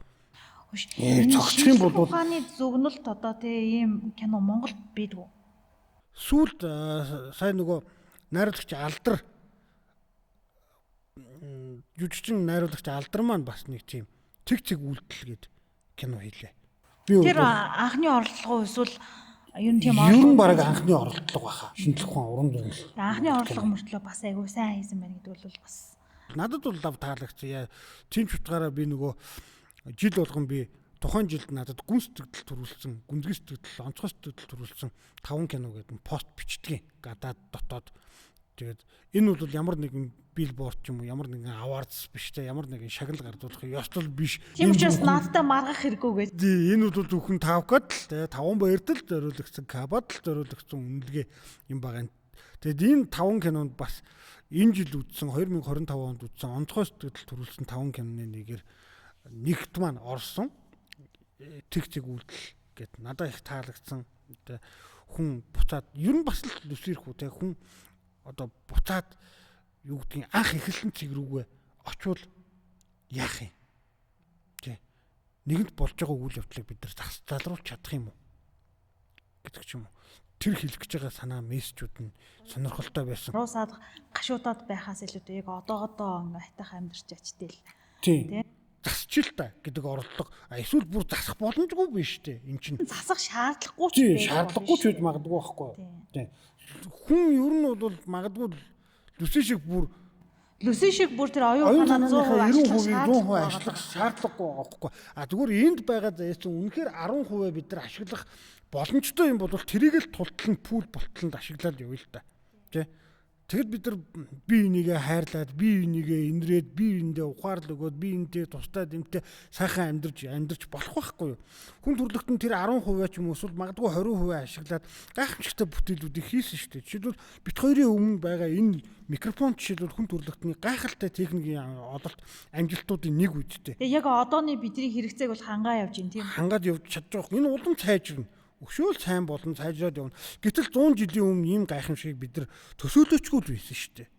Цогцох юм бол ухааны зүгнэлт одоо тэ ийм кино Монголд байдгүй. Сүүлд сайн нөгөө найруулагч Алдар жүжигчин найруулагч Алдар маань бас нэг тийм цэг цэг үйлдэл гээд кино хийлээ. Тэр анхны орлого эсвэл ер нь тийм орлого. Ер нь баг анхны орлого баха. Шинжлэх ухаан уран зураг. Анхны орлого мөртлөө бас айгүй сайн хийсэн байна гэдэг бол бас надад бол лав таалагдсан. Тийм ч утгаараа би нөгөө жил болгон би тухайн жилд надад гүн сэтгэл төрүүлсэн, гүнзгий сэтгэл, онцгой сэтгэл төрүүлсэн 5 кино гэдэг пост бичдэг. Гадаад дотоод. Тэгээд энэ бол ямар нэгэн билборд ч юм уу, ямар нэгэн awards биш те, ямар нэгэн шагнал гардуулах ёслол биш. Тийм учраас наадтай маргах хэрэггүй гэж. Тийм, энэ бол зөвхөн 5К-д л те, 5 баярт л зориулагдсан, Кабад л зориулагдсан үнэлгээ юм байгаа. Тэгээд энэ 5 кинонд бас энэ жил үзсэн 2025 онд үзсэн онцгой сэтгэл төрүүлсэн 5 киноны нэгээр нэгт маань орсон. Тэг цэг үйлдэл гэд надад их таалагдсан. Хүн буцаад ер нь бас л нүсэрхүү те, хүн одоо буцаад юу гэдгийг анх эхэлсэн цэг рүүгээ очвол яах юм? Тэ. Нэгэнт болж байгаа үйл явдлыг бид нар залруулж чадах юм уу гэдэг ч юм уу. Тэр хэлэх гэж байгаа санаа мессежүүд нь сонирхолтой байсан. Руусаад гашуудаад байхаас илүүтэй яг одоогодоо ингээ хайтах амьдарч ячтэл. Тийм. Засч л та гэдэг орлого. Эсвэл бүр засах боломжгүй биш үү? Энд чинь засах шаардлагагүй ч байж шаардлагагүй ч байж магадгүй байхгүй. Тийм. Хүн ер нь бол магадгүй Люси шиг бүр Люси шиг бүр тэр оюун ухаанаа 100% 100% ашиглах шаардлагагүй байгаа байхгүй. А зүгээр энд байгаа зээсэн үнэхээр 10% бид нар ашиглах боломжтой юм бол тэрийг л тултал нь пул болтлонд ашиглаад явъя л та. Тэ? Тэгэд бид нар бие энийгээ хайрлаад, бие энийгээ инрээд, бие эндээ ухаарлал өгөөд, бие эндээ тустай дэмтэй сайхан амьдарч болох байхгүй юу? Хүн төрөлхтөн тэр 10% ч юм уу эсвэл магадгүй 20% ашиглаад гайхамшигтай бүтээлүүдийг хийсэн шүү дээ. Жишээлбэл бит хоёрын өмнө байгаа энэ микрофон жишээлбэл хүн төрөлхтний гайхалтай техникийн ололт амжилтуудын нэг үедтэй. Тэгээ яг одооны бидний хэрэгцээг бол хангаа явж байна тийм. Хангаад явж чадж байгаа. Энэ улам сайжирна. Өшөөл сайн болон сайжраад явна. Гэтэл 100 жилийн өмнө ийм гайхамшигыг бид нар төсөөлөөчгүй л байсан шүү дээ.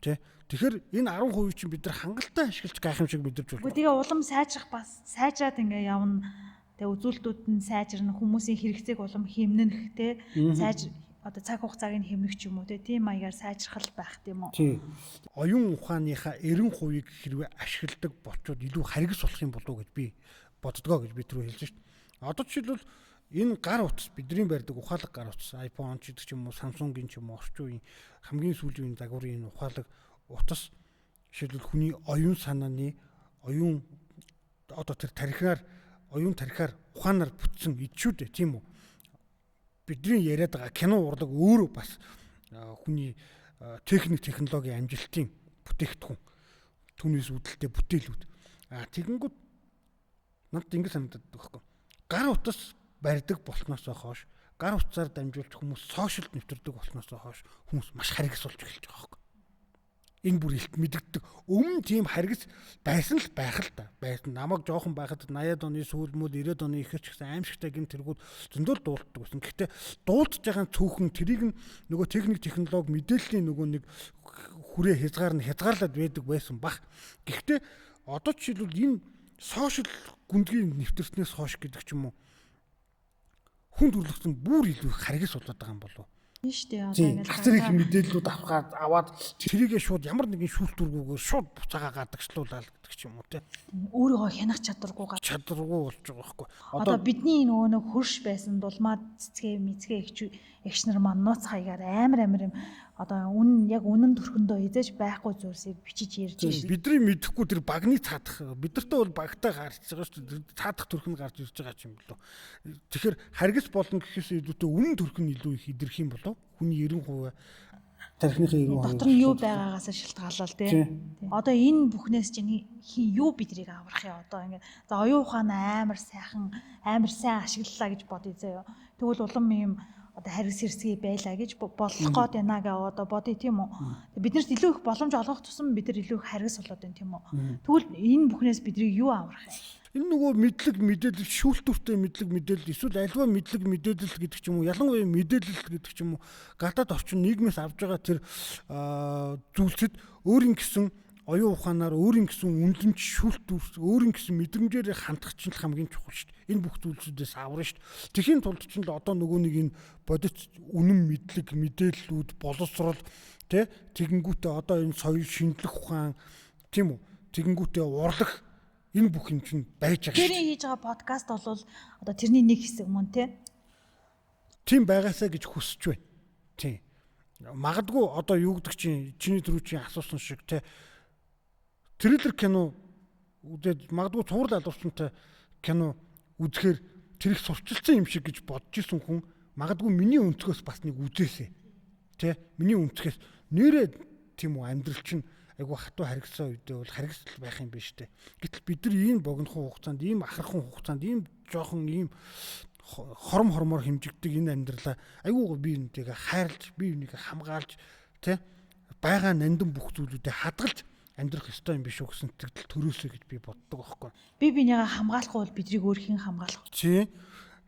Тэ? Тэгэхээр энэ 10% чинь бид нар хангалттай ашиглаж гайхамшиг мэдэрч болно. Тэгээ улам сайжрах бас сайжраад ингээ явна. Тэгээ үзүүлэлтүүд нь сайжирна, хүмүүсийн хэрэгцээг улам хэмнэх тэ сайж одоо цаг хугацааг нь хэмнэх ч юм уу тэ тийм маягаар сайжрах л байх тийм үү. Тийм. Оюун ухааныхаа 90%-ийг хэрвээ ашигладаг болчвол илүү харгас болох юм болов уу гэж би боддгоо гэж би түрүү хэлсэн шүү дээ. Одоо жишээлбэл энэ гар утас бидний барьдаг ухаалаг гар утас iPhone ч гэдэг ч юм уу Samsung-ийн ч юм уу орчин үеийн хамгийн сүүлийн үеийн загварын энэ ухаалаг утас жишээлбэл хүний оюун санааны оюун одоо тэр тархиар оюун тархиар ухаанаар бүтсэн ид шүү дээ, тийм үү? Бидний яриад байгаа кино урлаг өөрөө бас хүний техник технологийн амжилтын бүтээгдэхүүн, түүнээс үүдэлтэй бүтээлүүд. А тэгэнгүүт надад ингэ санагдаад байгаа байхгүй. Гар утас барьдаг болсноос хойш гар утсаар дамжуулж хүмүүс сошиалд нэвтэрдэг болсноос хойш хүмүүс маш харгас болж эхэлж байгаа байхгүй. Энэ бүр илт мэдэгддэг. Өмнө тийм харгас байсан л байх л та. Байсан. Намайг жоохон байхад 80-ад оны сүүл мөл 90-ад оны ихэр ч гэсэн аимшигтай гэмт тэргүүд зөндөл дуулддаг байсан. Гэхдээ дуулдж байгаа цөөхөн тэрийг нь нөгөө техник технологи мэдээллийн нөгөө нэг хүрээ хязгаар нь хязгаарлаад байдаг байсан бах. Гэхдээ одоо жишээлбэл энэ сошиал гүнзгий нэвтэрснээс хойш гэдэг ч юм уу хүн төрөлхтөн бүр илүү харгас болоод байгаа юм болов уу? Тийм шүү дээ. Одоо ингээд газар их мэдээллүүд аваад тэрийгээ шууд ямар нэгэн шүүлтүүргүүгээр шууд буцаага гадагшлуулаад гэдэг ч юм уу те. Өөрийгөө хянах чадваргүй чадваргүй болж байгаа байхгүй. Одоо бидний нөгөө нэг хөрш байсан дулмаа цэцгээ мэцгээ эгч нар маань нууц хаягаар амар амар юм одоо үн яг үнэн төрхөндөө хизээж байхгүй зүйлсийг бичиж ярьж байна. Бидний мэдэхгүй тэр багны цаадах бидэртээ бол багтай гарч байгаа шүү дээ. Цаадах төрх нь гарч ирж байгаа юм болов. Тэгэхээр харгас болно гэхээс илүүтэй үнэн төрх нь илүү их идэрх юм болов. Хүний 90% тархиныхаа 90% дотор нь юу байгаагаас шалтгаалал тий. Одоо энэ бүхнээс чинь хин юу бидрийг аврах юм одоо ингээд за оюун ухаан амар сайхан амар сайн ашиглалаа гэж бодъё заяа. Тэгвэл улам юм одоо харгас хэрсгий байлаа гэж болох гээд байна гэ одоо бодъё тийм үү. Биднэрт илүү их боломж олгох тусам бид нар илүү их харгас болоод байна тийм үү. Тэгвэл энэ бүхнээс бидрийг юу аврах юм? Энэ нөгөө мэдлэг мэдээлэл шүүлтүүртэй мэдлэг мэдээлэл эсвэл альва мэдлэг мэдээлэл гэдэг ч юм уу ялангуяа мэдээлэл гэдэг ч юм уу гадаад орчин нийгмээс авж байгаа тэр зүйлсэд өөрийн гэсэн оюун ухаанаар өөрийн гэсэн үнэлэмж шүүлтүүр өөрийн гэсэн мэдрэмжээр хандах чинь л хамгийн чухал шүү дээ. Энэ бүх зүйлсүүдээс аварна шүү дээ. Тэхийн тулд чинь л одоо нөгөө нэг энэ бодит үнэн мэдлэг мэдээллүүд боловсрол тэ тэгэнгүүтээ одоо энэ соёл шинжлэх ухаан тийм үү тэгэнгүүтээ урлаг энэ бүх юм чинь байж байгаа шүү. Тэрний хийж байгаа подкаст бол одоо тэрний нэг хэсэг мөн тэ. Тийм байгаасаа гэж хүсэж байна. Тийм. Магадгүй одоо юу гэдэг чинь чиний түрүү чинь асуусан шиг тэ триллер кино үзээд магадгүй цуврал алуурчтай кино үзэхээр тэр их сурчилсан юм шиг гэж бодож исэн хүн магадгүй миний өнцгөөс бас нэг үзээсэй. Тэ? Миний өнцгөөс нэрээ тийм үү амьдрал чинь айгу хатуу харгасан үедээ бол харгасл байх юм биш үү. Гэтэл бид нар ийм богинохон хугацаанд, ийм ахархан хугацаанд, ийм жоохон ийм хором хормоор хэмжигдэг энэ амьдралаа айгу би энтэйгээ хайрлж, би энийг хамгаалж, тэ байгаа нандин бүх зүйлүүдэд хадгалж амьдрах ёстой юм биш үү гэсэн сэтгэл төрөөсэй гэж би боддог байхгүй. Би бинийгаа хамгаалахгүй бол бидрийг өөр хэн хамгаалах вэ? Тий.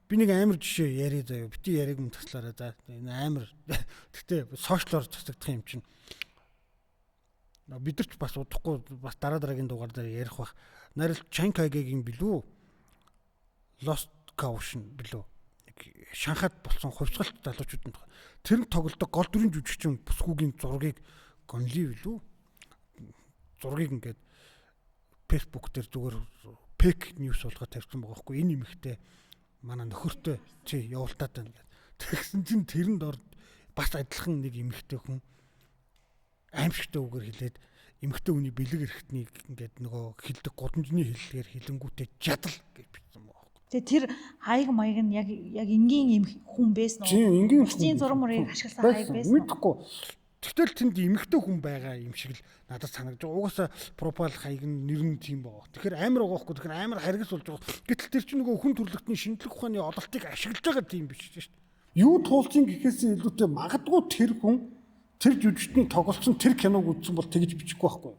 Би нэг амар жишээ яриа заяа. Бити яриаг юм таслаарай за. Энэ амар. Гэтэ сошиалор цацагдах юм чинь. Бид нар ч бас удахгүй бас дараа дараагийн дугаар дээр ярих бах. Нарил Чанкагийн билүү? Lost Caution билүү? Шанхайд болсон хувьсгалт залуучуудын тухай. Тэр нь тоглодог гол дүрийн жүжигчин бүсгүйгийн зургийг Гонли билүү? Зургийг ингээд Facebook дээр зүгээр fake news болгоод тавьсан байгаа хгүй. Энэ эмэгтэй манай нөхөртэй чи явуултаад байна гэдэг. Тэгсэн чинь тэрэнд ор бас адилхан нэг эмэгтэй хүн аимшигтай үгээр хэлээд эмэгтэй хүний бэлэг эрэхтнийг ингээд нөгөө хилдэг гудамжны хэллэгээр хилэнгүүтээ жадал гэж бичсэн байгаа хгүй. Тэгээ тэр хаяг маяг нь яг энгийн юм хүн байсан уу? Тийм, энгийн хүн. Зураг мурыг ашигласан хаяг байсан. Мэдэхгүй. Тэгтэл тэнд эмэгтэй хүн байгаа юм шиг л надад санагдаж байгаа. Угаасаа профайл хаяг нь нэр нь тийм байгаа. Тэгэхээр амар байгаа хгүй. Тэгэхээр амар харгас болж байгаа. Гэтэл тэр чинь нөгөө хүн төрөлхтний шинжлэх ухааны ололтыг ашиглаж байгаа тийм биш шүү дээ. Юу туулсан гэхээс илүүтэй магадгүй тэр хүн тэр жүжигчдийн тоглолцсон тэр киног үзсэн бол тэгж бичихгүй байхгүй.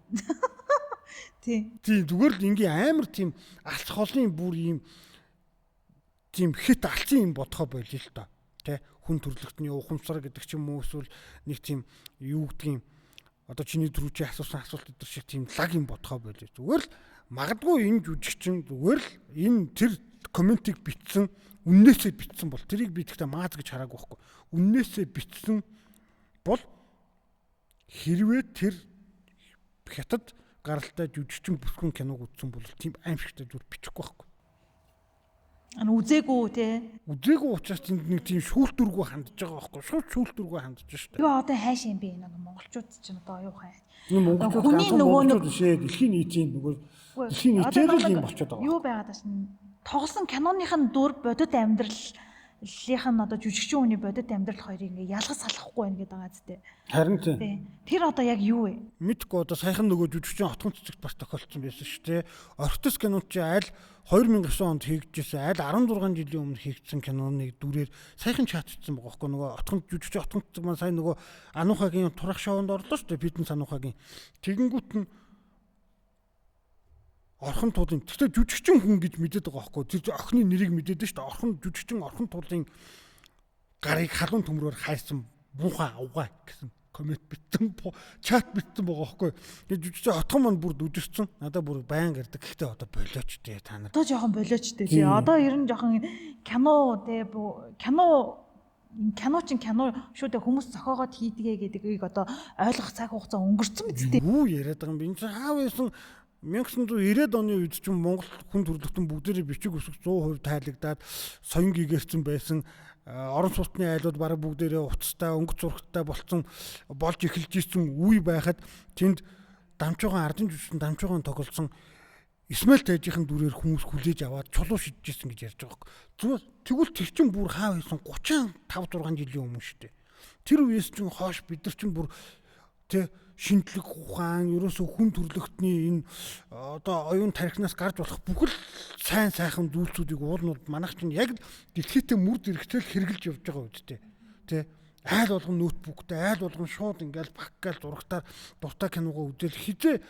Тийм. Тийм зүгээр л ингийн амар тийм алц холын бүр ийм тийм хит алцын юм бодхоо болж л доо. Тэ хүн төрөлхтний ухамсар гэдэг ч юм уу эсвэл нэг тийм юу гэдгийг одоо чиний түрүү чи асуусан асуулт өдр шиг тийм лаг юм бодхоо болж. Зүгээр л магадгүй энэ жүжигчин зүгээр л энэ тэр комментиг бичсэн үннээсээ бичсэн бол тэрийг би тэгтээ мааз гэж хараагүй байхгүй. Үннээсээ бичсэн бол хэрвээ тэр хятад гаралтай жүжигчин бүсгүн киног үзсэн бол тийм аимшигтай зүйл бичихгүй байхгүй. Ан үзээгүй те. Үзээгүй учраас тэнд нэг тийм шүүлтүргүй хандж байгаа байхгүй. Шууд шүүлтүргүй хандж шүү дээ. Тэгээ одоо хайш юм бэ энэ монголчууд чинь одоо оюу хай. Энэ монголчууд нөгөө нэг бишээ дэлхийн нийтийн нөгөө дэлхийн нийтээр л юм болчиход байгаа. Юу байгаад байна? Тоглосон киноных нь дүр бодит амьдралынх нь одоо жүжигчин хүний бодит амьдрал хоёрыг ингээ ялгаж салахгүй байна гэдэг байгаа зү. Харин тийм. Тэр одоо яг юу вэ? Мэдгүй одоо саяхан нөгөө жүжигчин отгон цэцэгт бас тохиолдсон байсан шүү дээ. Ортос кинонд чи аль 2009 онд хийгдчихсэн аль 16 жилийн өмнө хийгдсэн киноны дүрээр саяхан чатчихсан байгаа байхгүй нөгөө отгон жүжигчин отгон цэцэг маань сайн нөгөө Ануухагийн турах шоунд орлоо шүү дээ. Бидэн Сануухагийн. Тэгэнгүүт нь Орхон туулын гэхдээ жүжигчин хүн гэж мэдээд байгаа байхгүй тэр охины нэрийг мэдээд шүү дээ. Орхон жүжигчин орхон туулын гарыг халуун төмрөөр хайрсан муухай авгаа гэсэн коммент бичсэн чат бичсэн байгаа байхгүй. Тэгээд жүжигчин отгон маань бүр дүжирсэн. Надаа бүр байн гардаг. Гэхдээ одоо болооч дээ та нар. Одоо жоохон болооч дээ тий. Одоо ер нь жоохон кино тий кино чинь кино шүү дээ хүмүүс зохиогоод хийдгээ гэдгийг одоо ойлгох цаг хугацаа өнгөрцөн биз дээ. Юу яриад байгаа юм бэ? Энэ чинь хаа байсан 1990-ад оны үед чинь Монгол хүн төрөлхтөн бүгдээрээ бичиг үсэг 100% тайлагдаад соён гэгэрсэн байсан. Орон сууцны айлууд бараг бүгдээрээ уцтай, өнгө зурагтай болцсон болж эхэлж исэн үе байхад тэнд дамжуугаан ардын жүжигчин дамжуугаан тоглосон Исмаил тайжийн дүрээр хүмүүс хүлээж аваад чулуу шидэж исэн гэж ярьж байгаа юм. Тэгвэл тэр чинь бүр хаа хийсэн 35 6 жилийн өмнө шүү дээ. Тэр үеэс чинь хойш бид нар чинь бүр тэ шинжлэх ухаан, ерөөсөө хүн төрлөختний энэ одоо оюун тархинаас гарч болох бүхэл сайн сайхан зүйлсүүдийг уулнууд манайх чинь яг дэлхийдээ мөр зэрэгтэл хэрглэж явж байгаа үсттэй. Тэ айл болгон ноутбуктай, айл болгон шууд ингээл баггаал зурагтаар дуртай киногоо үзэл хизээ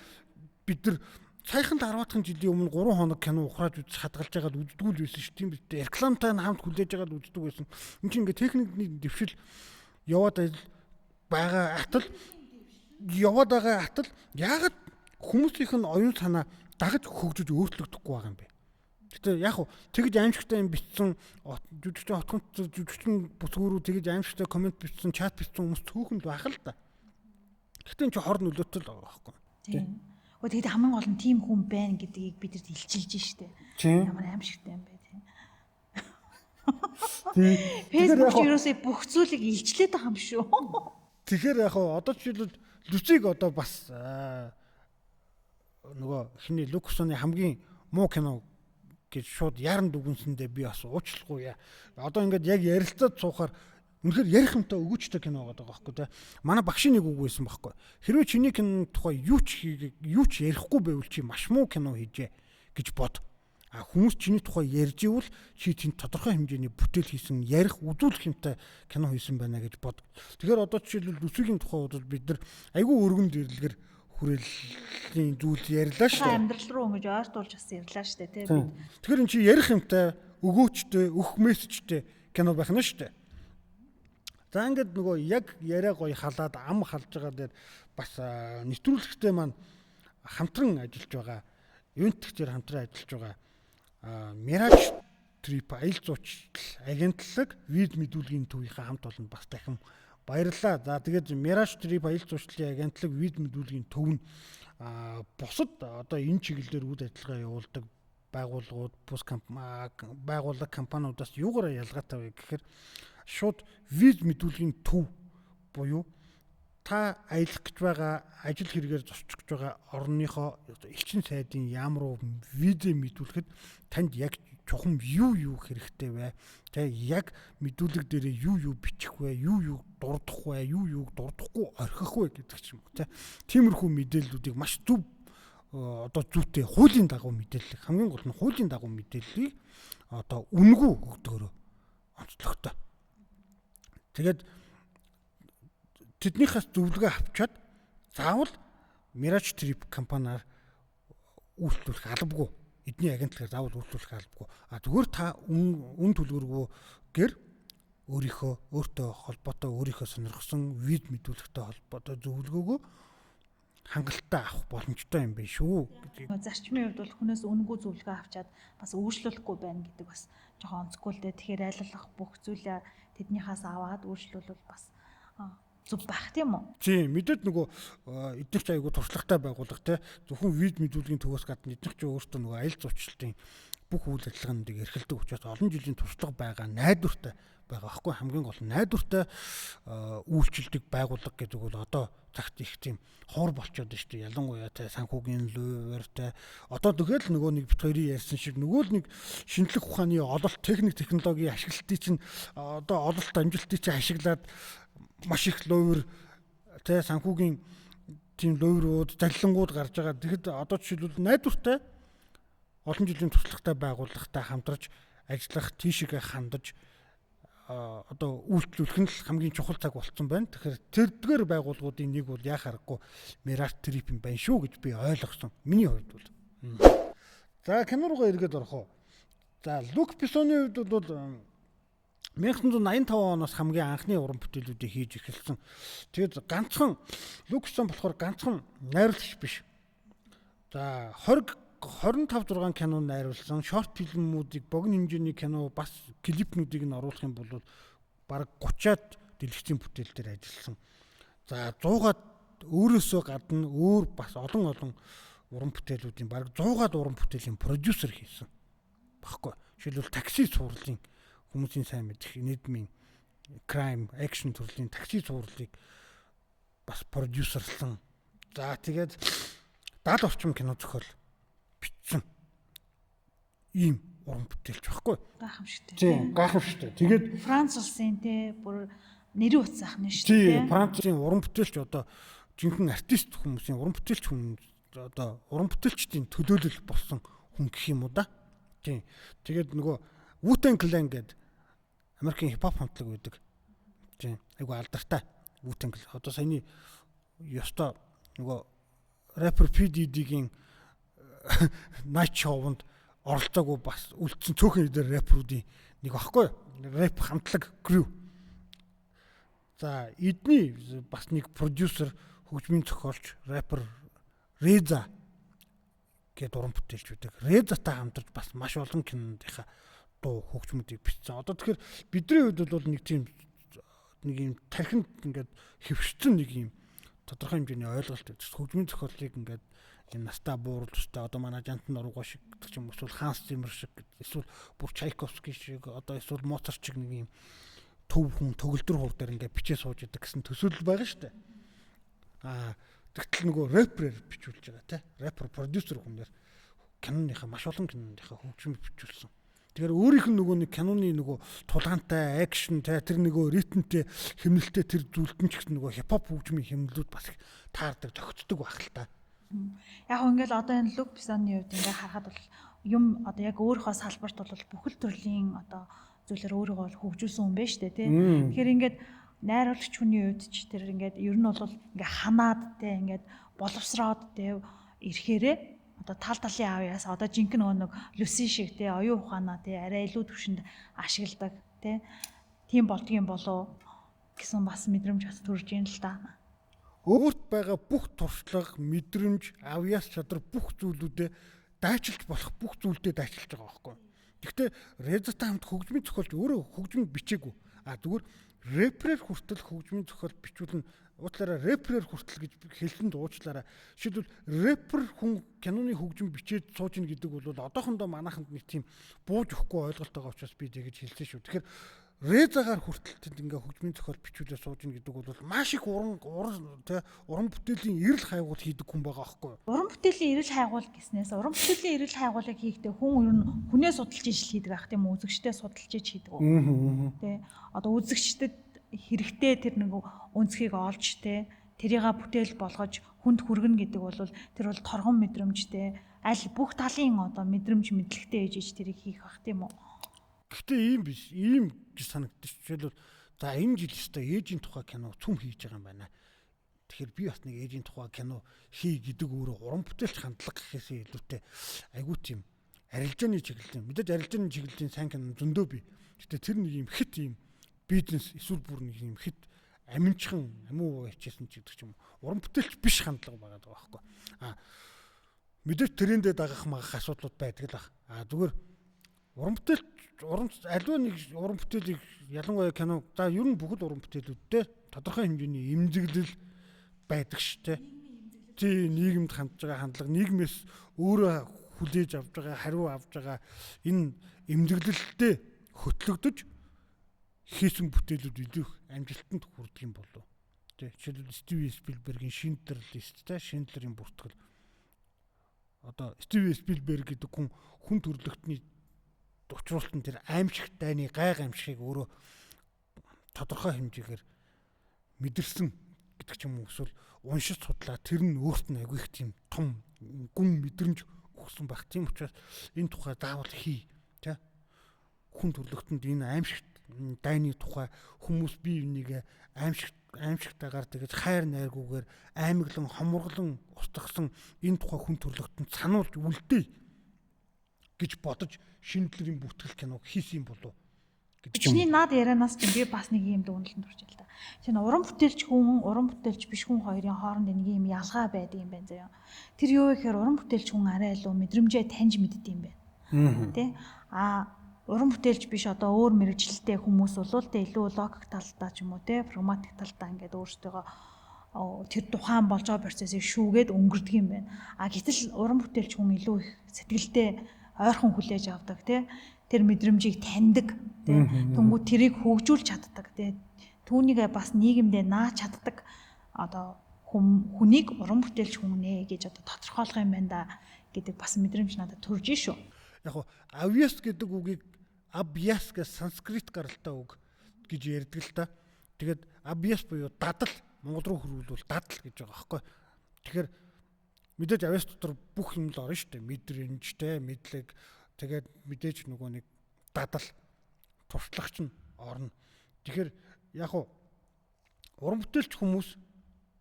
бид нар саяхан 10 жилийн өмнө 3 хоног кино ухрааж үзэж хадгалж байгаад үздэг л байсан шүү. Тийм биз дээ. Рекламтай нь хамт хүлээж байгаад үздэг байсан. Энд чинь ингээ техникний дэвшил яваад байгаа атал яваад байгаа атал яагаад хүмүүсийнх нь оюун санаа дагаж хөгжиж өөрчлөгдөхгүй байгаа юм бэ? Гэтэ яг хуу тэгж аимшигтай юм бичсэн жүжигчин хотгон жүжигчин бүсгүүрүү тэгж аимшигтай комент бичсэн, чат бичсэн хүмүүс цөөхөн л байх л да. Гэтэ энэ чинь хор нөлөөтэй л байгаа байхгүй. Тийм. Гэхдээ тэгэд хамгийн гол нь тийм хүн байна гэдгийг бидэрт илчилж штэ. Ямар аимшигтай юм бэ тийм. Facebook ерөөсөө бүх зүйлийг илчлээд байгаа юм шүү. Тэгэхээр яг хаа одоо жишээлбэл Люциг одоо бас нөгөө хиний Люксоны хамгийн муу кино гэж шууд яран дүгнсэндээ би бас уучлахгүй яа. Одоо ингээд яг ярилцаад суухаар үнэхээр ярих юмтай өгөөчтэй кино байгаа байхгүй те. Манай багшийн нэг үг байсан байхгүй. Хэрвээ чиний киноны тухай юу ч юу ч ярихгүй байвал чи маш муу кино хийжээ гэж бод. А хүмүүс чиний тухай ярьж ивэл чи тэнд тодорхой хэмжээний бүтээл хийсэн, ярих, үзүүлэх юмтай кино хийсэн байна гэж бод. Тэгэхээр одоо жишээлбэл Люцигийн тухай бодвол бид нар айгүй өргөн дээрлэгээр хүрээллийн зүйл ярьлаа шүү дээ. Амьдрал руу ингэж ойртуулж бас ярьлаа шүү дээ, тий. Тэгэхээр эн чи ярих юмтай, өгөөчтэй, өгөх мессежтэй кино байх нь шүү дээ. За ингээд нөгөө яг яриа гоё халаад ам халж байгаа дээр бас нэвтрүүлэгтээ маань хамтран ажиллаж байгаа. Ивент тэгчээр хамтран ажиллаж байгаа. Mirage Trip аялал жуулчлал агентлаг виз мэдүүлгийн төвийнхээ хамт олонд бас дахин баярлалаа. За тэгээд Mirage Trip аялал жуулчлалын агентлаг виз мэдүүлгийн төв нь бусад одоо энэ чиглэлээр үйл ажиллагаа явуулдаг байгууллагууд, бус байгууллага компаниудаас юугаараа ялгаатай вэ гэхээр шууд виз мэдүүлгийн төв буюу та аялах гэж байгаа, ажил хэрэгээр зоччих гэж байгаа орныхоо элчин сайдын яам руу визээ мэдүүлэхэд танд яг чухам юу юу хэрэгтэй вэ? Тэ яг мэдүүлэг дээрээ юу юу бичих вэ? Юу юу дурдах вэ? Юу юуг дурдахгүй орхих вэ гэдэг ч юм уу, тэ. Тиймэрхүү мэдээллүүдийг маш зөв одоо зүйтэй хуулийн дагуу мэдээллийг, хамгийн гол нь хуулийн дагуу мэдээллийг одоо үнэгүй өгдөгөөрөө онцлогтой. Тэгээд тэднийхээс зөвлөгөө авчаад заавал Mirage Trip компаниар үйлчлүүлэх албагүй. Эдний агентлагаар заавал үйлчлүүлэх албагүй. А зүгээр та үн төлбөргүйгээр өөрийнхөө өөртөө холбоотой өөрийнхөө сонирхсон виз мэдүүлэгтэй холбоотой зөвлөгөөгөө хангалттай авах боломжтой юм байна шүү гэдгийг. Зарчмын хувьд бол хүнээс үнэгүй зөвлөгөө авчаад бас үйлчлүүлэхгүй байна гэдэг бас жоохон онцгүй л дээ. Тэгэхээр айллах бүх зүйлээ тэднийхээс аваад үйлчлүүлвэл бас зөв байх тийм үү? Тийм, мэдээд нөгөө эднийх ч айгүй туршлагатай байгууллага те. Зөвхөн виз мэдүүлгийн төвөөс гадна эднийх ч өөртөө нөгөө аялал жуулчлалын бүх үйл ажиллагаануудыг эрхэлдэг учраас олон жилийн туршлага байгаа, найдвартай байгаа байхгүй. Хамгийн гол нь найдвартай үйлчилдэг байгууллага гэдэг бол одоо цагт их тийм ховор болчиход байна шүү дээ. Ялангуяа те санхүүгийн лувер те одоо тэгэл нөгөө нэг бит хоёрын ярьсан шиг нөгөө л нэг шинжлэх ухааны ололт, техник, технологийн ашиглалтыг чинь одоо ололт амжилтыг чинь ашиглаад маш их лувер те санхүүгийн тийм луверууд, залилангууд гарч байгаа. Тэгэхэд одоо жишээлбэл найдвартай олон жилийн туршлагатай байгууллагатай хамтарч ажиллах, тийшээгээ хандаж одоо үйлчлүүлэх нь л хамгийн чухал цаг болцсон байна. Тэгэхээр тэрдгээр байгууллагуудын нэг бол яах аргагүй Mirage Trip юм байна шүү гэж би ойлгосон. Миний хувьд бол. За кино руугаа эргээд орох уу. За Люк Бессоны хувьд бол 1985 оноос хамгийн анхны уран бүтээлүүдийг хийж эхэлсэн. Тэгээд ганцхан Люк Бессон болохоор ганцхан найруулагч биш. За 25 6 кино найруулсан, шорт фильмүүдийг, богино хэмжээний кино, бас клипнүүдийг нь оруулах юм бол бараг 30-аад дэлгэцийн бүтээл дээр ажилласан. За 100-аад өөрөөсөө гадна өөр бас олон олон уран бүтээлүүдийн бараг 100-аад уран бүтээлийн продюсер хийсэн. Баггүй. Жишээлбэл такси цувралын хүмүүсийн сайн мэдэх нийгмийн crime action төрлийн такси цувралыг бас продюсерлсан. За тэгээд 70 орчим кино зохиол бичсэн. Ийм уран бүтээлч байхгүй. Гайхамшигтай. Тийм, гайхамшигтай. Тэгээд Франц улсын те бүр нэрийн утас ах нь шүү дээ. Тийм, Францын уран бүтээлч одоо жинхэнэ артист хүмүүсийн уран бүтээлч хүн одоо уран бүтээлчдийн төлөөлөл болсон хүн гэх юм уу да. Тийм. Тэгээд нөгөө Wu-Tang Clan гэдэг Америкийн хипхоп хамтлаг байдаг. Тийм. Айгу алдартай Wu-Tang Clan. Одоо саяны ёстой нөгөө рэпер P Diddy-гийн Night Show-нд оролцоогүй бас үлдсэн цөөхөн хэдээр рэперүүдийн нэг багхгүй юу? Рэп хамтлаг crew. За эдний бас нэг продюсер, хөгжмийн зохиолч, рэпер Реза гээд уран бүтээлч байдаг. Резатай хамтарч бас маш олон киноныхаа дуу хөгжмүүдийг бичсэн. Одоо тэгэхээр бидний хувьд бол нэг тийм нэг юм тархинд ингээд хэвшсэн нэг юм тодорхой хэмжээний ойлголт байдаг. Хөгжмийн зохиолыг ингээд юм настай буурал тустай одоо манай Жантан Нурууга шиг гэдэг ч юм эсвэл Ханс Зиммер шиг эсвэл бүр Чайковский шиг одоо эсвэл Моцарт шиг нэг юм төв хүн төгөлдөр хуур дээр ингээд бичээ сууж идэг гэсэн төсөөлөл байгаа шүү дээ. Аа тэгтэл нөгөө рэперээр бичүүлж байгаа те. Рэпер продюсер хүнээр киноныхаа маш олон киноныхаа хөгжим бичүүлсэн. Тэгэхээр өөрийнх нь нөгөө нэг киноны нөгөө тулгаантай акшн те тэр нөгөө ритмтэй хэмнэлтэй тэр зүйлд нь ч гэсэн нөгөө хипхоп хөгжмийн хэмнэлүүд бас их таардаг зохицдог байх л та. Яг хөө ингээл одоо энэ Люк Бессоны хувьд ингээ харахад бол юм одоо яг өөрийнхөө салбарт бол бүхэл төрлийн одоо зүйлээр өөрийгөө бол хөгжүүлсэн хүн байна шүү дээ тий. Тэгэхээр ингээд найруулагч хүний хувьд ч тэр ингээд ер нь бол ингээ ханаад тий ингээд боловсроод тий ирэхээрээ одоо тал талын авьяас одоо жинхэнэ нөгөө нэг Люси шиг тий оюун ухаанаа тий арай илүү түвшинд ашигладаг тий тийм болдгийм болов гэсэн бас мэдрэмж бас төрж ийн л та. Өөрт байгаа бүх туршлага, мэдрэмж, авьяас чадвар бүх зүйлүүдээ дайчилж болох бүх зүйлдээ дайчилж байгаа байхгүй. Гэхдээ Резатай хамт хөгжмийн зохиолч өөрөө хөгжим бичээгүй. А зүгээр рэперээр хүртэл хөгжмийн зохиол бичүүлнэ. Уучлаарай, рэперээр хүртэл гэж хэлсэнд уучлаарай. Жишээлбэл рэпер хүн киноны хөгжим бичээд сууж ийн гэдэг бол одоохондоо манайханд нэг тийм бууж өгөхгүй ойлголт байгаа учраас би тэгэж хэлсэн шүү. Тэгэхээр Резагаар хүртэл тэнд ингээ хөгжмийн зохиол бичүүлээ сууж ийн гэдэг бол маш их уран тэ уран бүтээлийн эрэл хайгуул хийдэг хүн байгаа аахгүй юу? Уран бүтээлийн эрэл хайгуул гэснээс уран бүтээлийн эрэл хайгуулыг хийхдээ хүн ер нь хүнээ судалж ижил хийдэг ах тийм үү? Үзэгчдээ судалж иж хийдэг үү? Тэ одоо үзэгчдэд хэрэгтэй тэр нэг өнцгийг олж тэ тэрийг бүтээл болгож хүнд хүргэнэ гэдэг бол тэр бол торгон мэдрэмжтэй аль бүх талын одоо мэдрэмж мэдлэгтэй ээж иж тэрийг хийх бах тийм үү? Гэхдээ ийм биш, ийм гэж санагдчих. Жишээлбэл за энэ жил өстой ээжийн тухай кино цөм хийж байгаа юм байна. Тэгэхээр би бас нэг ээжийн тухай кино хий гэдэг өөрөө уран бүтээлч хандлага гэхээсээ илүүтэй айгуу тийм арилжааны чиглэлийн мэдээж арилжааны чиглэлийн сайн кино зөндөө бий. Гэхдээ тэр нэг юм хит ийм бизнес эсвэл бүр нэг юм хит аминчхан амиу хичээсэн ч гэдэг ч юм уу. Уран бүтээлч биш хандлага байгаа даа байхгүй. А мэдээж трендээ дагах магах асуудлууд байдаг л баг. А зүгээр уран бүтээлч уран аливаа нэг уран бүтээлийг ялангуяа кино за ер нь бүхэл уран бүтээлүүдтэй тодорхой хэмжээний эмзэглэл байдаг шүү дээ. Тий нийгэмд хандж байгаа хандлага, нийгмээс өөрөө хүлээж авч байгаа, хариу авч байгаа энэ эмзэглэлтэй хөтлөгдөж хийсэн бүтээлүүд илүү их амжилтанд хүрдэг юм болов. Тий жишээлбэл Стивен Спилбергийн Шиндлер лист те Шиндлерийн бүртгэл. Одоо Стивен Спилберг гэдэг хүн хүн төрлөختний учруулсан тэр аимшигт дайны гайг аимшигыг өөрөө тодорхой хэмжээгээр мэдэрсэн гэдэг ч юм уу эсвэл уншиж судлаа тэр нь өөрт нь айгүй их тийм том гүн мэдрэмж өгсөн байх. Тийм учраас энэ тухай заавал хий тэ хүн төрлөختөнд энэ аимшигт дайны тухай хүмүүс бие биенийг аимшигтайгаар тэгэж хайр найргүйгээр аймаглан хоморглон устгасан энэ тухай хүн төрлөختөнд сануулж үлдээ гэж бодож Шиндлерийн бүртгэл киног хийсэн юм болов гэдэг. Чиний над ярианаас чинь би бас нэг юм дүгнэлтэнд хүрч л та. Чинь уран бүтээлч хүн, уран бүтээлч биш хүн хоёрын хооронд нэг юм ялгаа байдаг юм байна заяа. Тэр юу гэхээр уран бүтээлч хүн арай илүү мэдрэмжээ таньж мэддэг юм байна. Тэ? А уран бүтээлч биш одоо өөр мэрэгчлэлтэй хүмүүс бол тэ илүү логик талдаа ч юм уу тэ прагматик талдаа ингээд өөрсдөө тэр тухайн болж байгаа процессыг шүүгээд өнгөрдөг юм байна. А гэтэл уран бүтээлч хүн илүү их сэтгэлдээ Ойрхон хүлээж авдаг тий. Тэр мэдрэмжийг таньдаг тий. Тэнгүү тэрийг хөгжүүлж чаддаг тий. Түүнийг бас нийгэмдээ нааж чаддаг одоо хүнийг уран бүтээлч хүн нэ гэж одоо тодорхойлох юм байна да гэдэг бас мэдрэмж надад төрж шүү. Яг нь авьяас гэдэг үгийг абьяас гэж санскрит гаралтай үг гэж ярьдаг л та. Тэгээд абьяас буюу дадал, монгол руу хөрвүүлвэл дадал гэж байгаа байхгүй. Тэгэхээр мэдээж авьяас дотор бүх юм л орно шүү дээ. Мэдрэмжтэй, мэдлэг, тэгээд мэдээж нөгөө нэг дадал, туршлагч нь орно. Тэгэхээр яг нь уран бүтээлч хүмүүс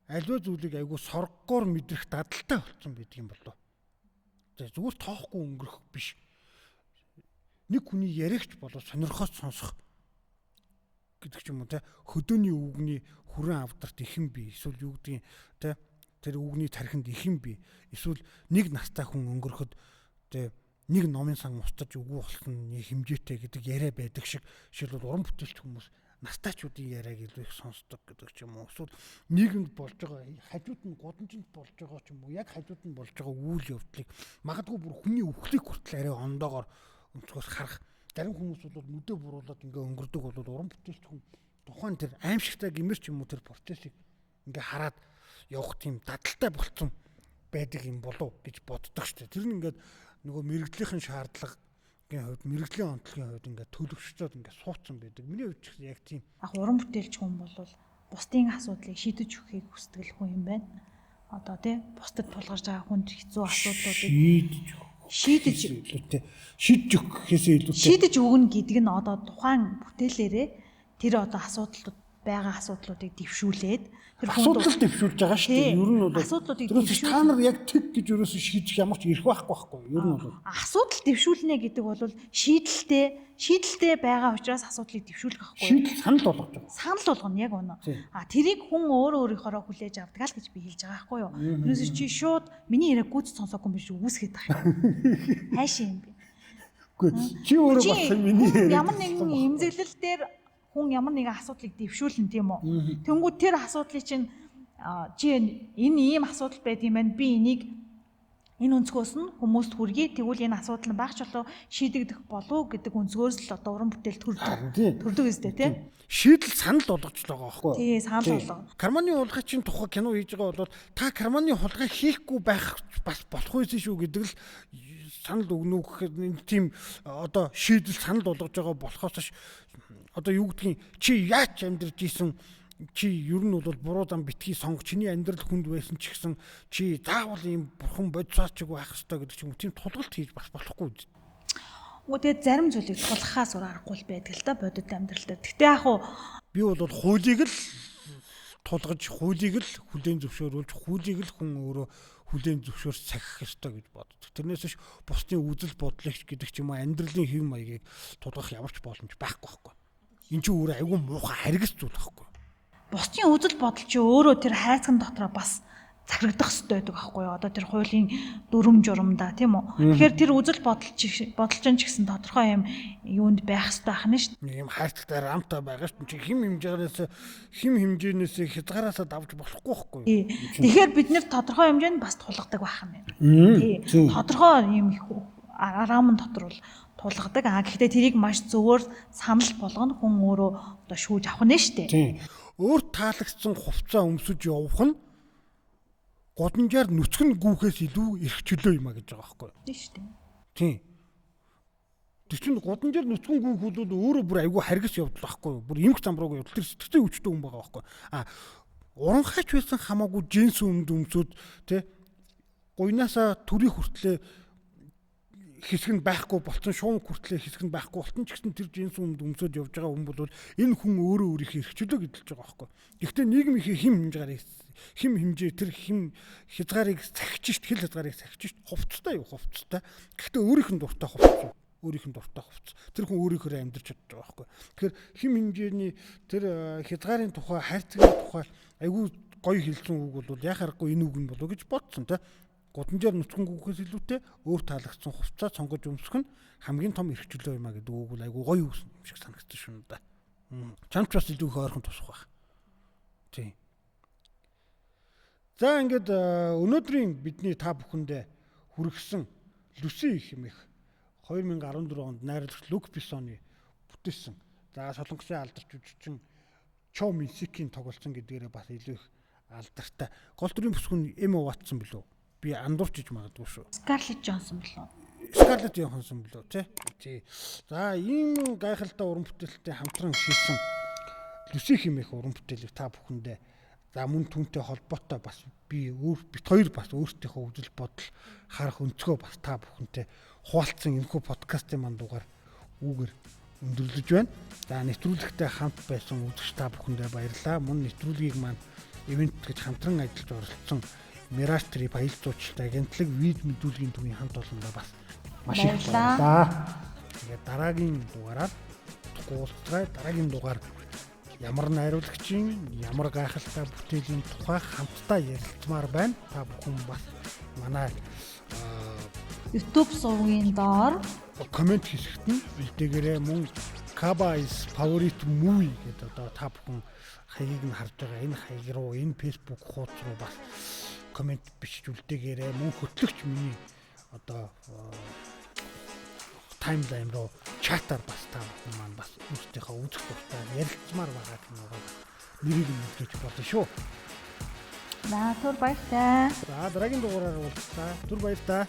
аливаа зүйлийг айгүй соргогоор мэдрэх дадалтай болсон байдаг юм болов. За зүгээр тоохгүй өнгөрөх биш. Нэг хүний яриагч болов сонирхоод сонсох гэдэг ч юм уу те, хөдөөний үгний хүрэн авдарт ихэн би, эсвэл юу гэдгийг те, тэр үгний тархинд ихэн би, эсвэл нэг настай хүн өнгөрөхөд те нэг номын сан устж үгүй болсон хэмжээтэй гэдэг яриа байдаг шиг, жишээлбэл уран бүтээлч хүмүүс настайчуудын яриаг илүү их сонсдог гэдэг ч юм уу, эсвэл нийгэмд болж байгаа хажууд нь гудамжинд болж байгаа ч юм уу, яг хажууд нь болж байгаа үйл явдлыг магадгүй бүр хүний өвхлийг хүртэл арай ондоогоор өнцгөөс харах. Зарим хүмүүс бол нүдэ буруулаад ингээ өнгөрдөг бол уран бүтээлч хүн тухайн тэр аимшигтай гэмэр ч юм уу тэр процессыг ингээ хараад явах тийм дадалтай болцсон байдаг юм болов гэж боддог шүү дээ. Тэр нь ингээд нөгөө мэрэгжлийн шаардлага хувьд, мэрэгжлийн онцлогийн хувьд ингээд төлөвшөлтөд ингээд суудсан байдаг. Миний хувьд ч гэсэн яг тийм. Ах уран бүтээлч хүн бол бусдын асуудлыг шийдэж өгөхийг хүсдэг хүн юм байна. Одоо тий бусдад тулгарч байгаа хүнд хэцүү асуудлуудыг шийдэж өгөх гэхээсээ илүүтэй шийдэж өгнө гэдэг нь одоо тухайн бүтээлээрээ тэр одоо асуудлууд байгаа асуудлуудыг дэвшүүлээд тэр асуудал дэвшүүлж байгаа шүү дээ. Ер нь бол асуудлуудыг дэвшүүл та нар яг тэг гэж ерөөсөө шийдэх ямар ч эрх байхгүй байхгүй. Ер нь бол асуудал дэвшүүлнэ гэдэг бол шийдэлтэй байгаа учраас асуудлыг дэвшүүлэх байхгүй. Шийдэл санал болгож байгаа. Санал болгоно яг үнэ. А тэрийг хүн өөрөө өөрийнхоороо хүлээж авдаг л гэж би хэлж байгаа байхгүй юу. Тэрнээс чи шууд миний яриаг гүйц сонсоогүй юм биш үүсгээд байгаа юм. Хайшаа юм бэ. Үгүй чи өөрөө бас миний яриаг ямар нэгэн эмзэглэл дээр хүн ямар нэгэн асуудлыг дэвшүүлнэ тийм үү. Тэнгүүд тэр асуудлыг чинь чи энэ ийм асуудал байд юм байна. Би энийг энэ өнцгөөс нь хүмүүст хүргэе. Тэгвэл энэ асуудал нь багч болов шийдэгдэх болов гэдэг өнцгөөс л одоо уран бүтээл төрдөг. Төрдөг өстэй тийм. Шийдэл санал болгож л байгаа байхгүй юу? Тий, санал болгоо. Карманы хулгай чинь тухай кино хийж байгаа бол та карманы хулгай хийхгүй байх бас болох байсан шүү гэдэг л санал өгнө үү гэхэд энэ тийм одоо шийдэл санал болгож байгаа болохоос одоо юу гэдгийг чи яаж амьдарч исэн, чи ер нь бол буруу зам битгий сонго, чиний амьдрал хүнд байсан ч гэсэн чи заавал ийм бурхан бодисоочиг байх ёстой гэдэг чинь тийм тулгалт хийж бас болохгүй. Үгүй тэгээд зарим зүйлийг тулгахаас өөр аргагүй л байдаг л да бодит амьдрал дээр. Гэтэ яг уу би бол хуулийг л тулгаж, хуулийг л хүлээн зөвшөөрүүлж, хуулийг л хүн өөрөө хүлээн зөвшөөрч сахих ёстой гэж боддог. Тэрнээс биш бусдын үзэл бодлыг гэдэг ч юм уу амьдралын хэв маягийг тулгах ямар ч боломж байхгүй байхгүй. Энд чинь өөрөө айгүй муухай харгас зүйл байхгүй. Бусдын үзэл бодол чи өөрөө тэр хайцган дотроо бас захирагдах ёстой байдаг байхгүй юу? Одоо тэр хуулийн дүрм журмдаа тийм үү? Тэгэхээр тэр үзэл бодол чинь ч гэсэн тодорхой юм юунд байх ёстой байх нь шүү дээ. Юм хайрцагтай рамтай байгаа шүү. Чи хим хэмжээнээс хязгаараасаа давж болохгүй байхгүй юу? Тэгэхээр бид нэр тодорхой хэмжээнд бас тулгадаг байх нь. Тий. Тодорхой юм их араамн дотор бол тулгадаг. А гэхдээ тэрийг маш зөвөр санал болгоно хүн өөрөө одоо шүүж авах нь шүү дээ. Тий. Өөр таалагдсан хувцас өмсөж явах нь гудамжаар нүцгэн гүүхээс илүү эрх чөлөө юм а гэж байгаа байхгүй юу? Тийм шүү дээ. Тийм. Тэр чинь гудамжаар нүцгэн гүүх бол өөрөө бүр айгүй харгас явдал байхгүй юу? Бүр эмх замбрууг явдал. Тэр сэтгцэн өвчтөн хүн байгаа байхгүй юу? А уранхайч байсан хамаагүй джинс өмд өмсөд тэ гуйнаасаа төрийн хүртлээ хэсэг нь байхгүй болцсон, шуум хүртлээ хэсэг нь байхгүй болтон ч гэсэн тэр джинс өмд өмсөд явж байгаа хүн бол энэ хүн өөрөө өөрийнхөө эрх чөлөө гэдэлж байгаа байхгүй. Гэхдээ нийгмийнхээ хим хэмжээ тэр хим хязгаарыг сахиж шít, хил хязгаарыг сахиж шít, хувцастай юу хувцастай. Гэхдээ өөрийнх нь дуртай хувцас, өөрийнх нь дуртай хувцас. Тэр хүн өөрийнхөө амьдрч чадж байгаа байхгүй. Тэгэхээр хим хэмжээний тэр хязгаарын тухай, хайрцагын тухай айгүй гоё хэлсэн үг бол яхаа аргагүй энэ үг нь болов гэж бодсон те. Гудамжаар нүцгэн гүөхээс илүүтэй өөр таалагдсан хувцас сонгож өмсөх нь хамгийн том эрх чөлөө юм а гэдэг үг бол айгүй гоё үг юм шиг санагдсан шүү дээ. Чамч бас илүү их ойрхон тусах байх. Тийм. За ингээд өнөөдрийн бидний та бүхэндээ хүргэсэн Люси хэмээх 2014 онд найруулагч Люк Бессоны бүтээсэн. За Солонгосын алдарч жүжигчин Чо Минсикийн тоглолцсон гэдгээрээ бас илүү их алдартай. Гол дүрийн бүсгүй нь Эмма Ватсон билүү? Би андуурч иж магадгүй шүү. Скарлетт Джонсон билүү? Скарлетт Йоханссон билүү тий? Тий. За ийм гайхалтай уран бүтээлтэй хамтран хийсэн Люси хэмээх уран бүтээлийг та бүхэндээ за мөн түүнтэй холбоотой бас би өөр бит хоёр бас өөрсдийнхөө үзэл бодол харах өнцгөө бас та бүхэнтэй хуваалцсан энэхүү подкастын манд дугаар үүгээр өндөрлөж байна. За нэвтрүүлэгтэй хамт байсан үзэгч та бүхэндээ баярлалаа. Мөн нэвтрүүлгийг маань ивент гэж хамтран ажиллаж оролцсон Mirage Trip аялал жуулчлалт агентлаг виз мэдүүлгийн төвийн хамт олондоо бас маш их баярлалаа. Тэгээд дараагийн дугаараар уулзцгаая. Дараагийн дугаар ямар найруулагчийн ямар гайхалтай бүтээлийн тухай хамтдаа ярилцмаар байна. Та бүхэн бас манай YouTube сувгийн доор комент хэсэгт нь үлдээгээрэй. Мөн Kaba is favorite movie гэдэг одоо та бүхэн хаягийг нь харж байгаа энэ хаяг руу, энэ Facebook хуудас руу бас комент бичиж үлдээгээрэй. Мөн хөтлөгч миний одоо timeline руу чатаар бас та бүхэн маань бас өөрсдийнхөө үзэх дуртай ярилцмаар байгаа киногоо нэрийг нь мэдээж болно шүү. За түр баяртай. За дараагийн дугаараар уулзлаа. Түр баяртай.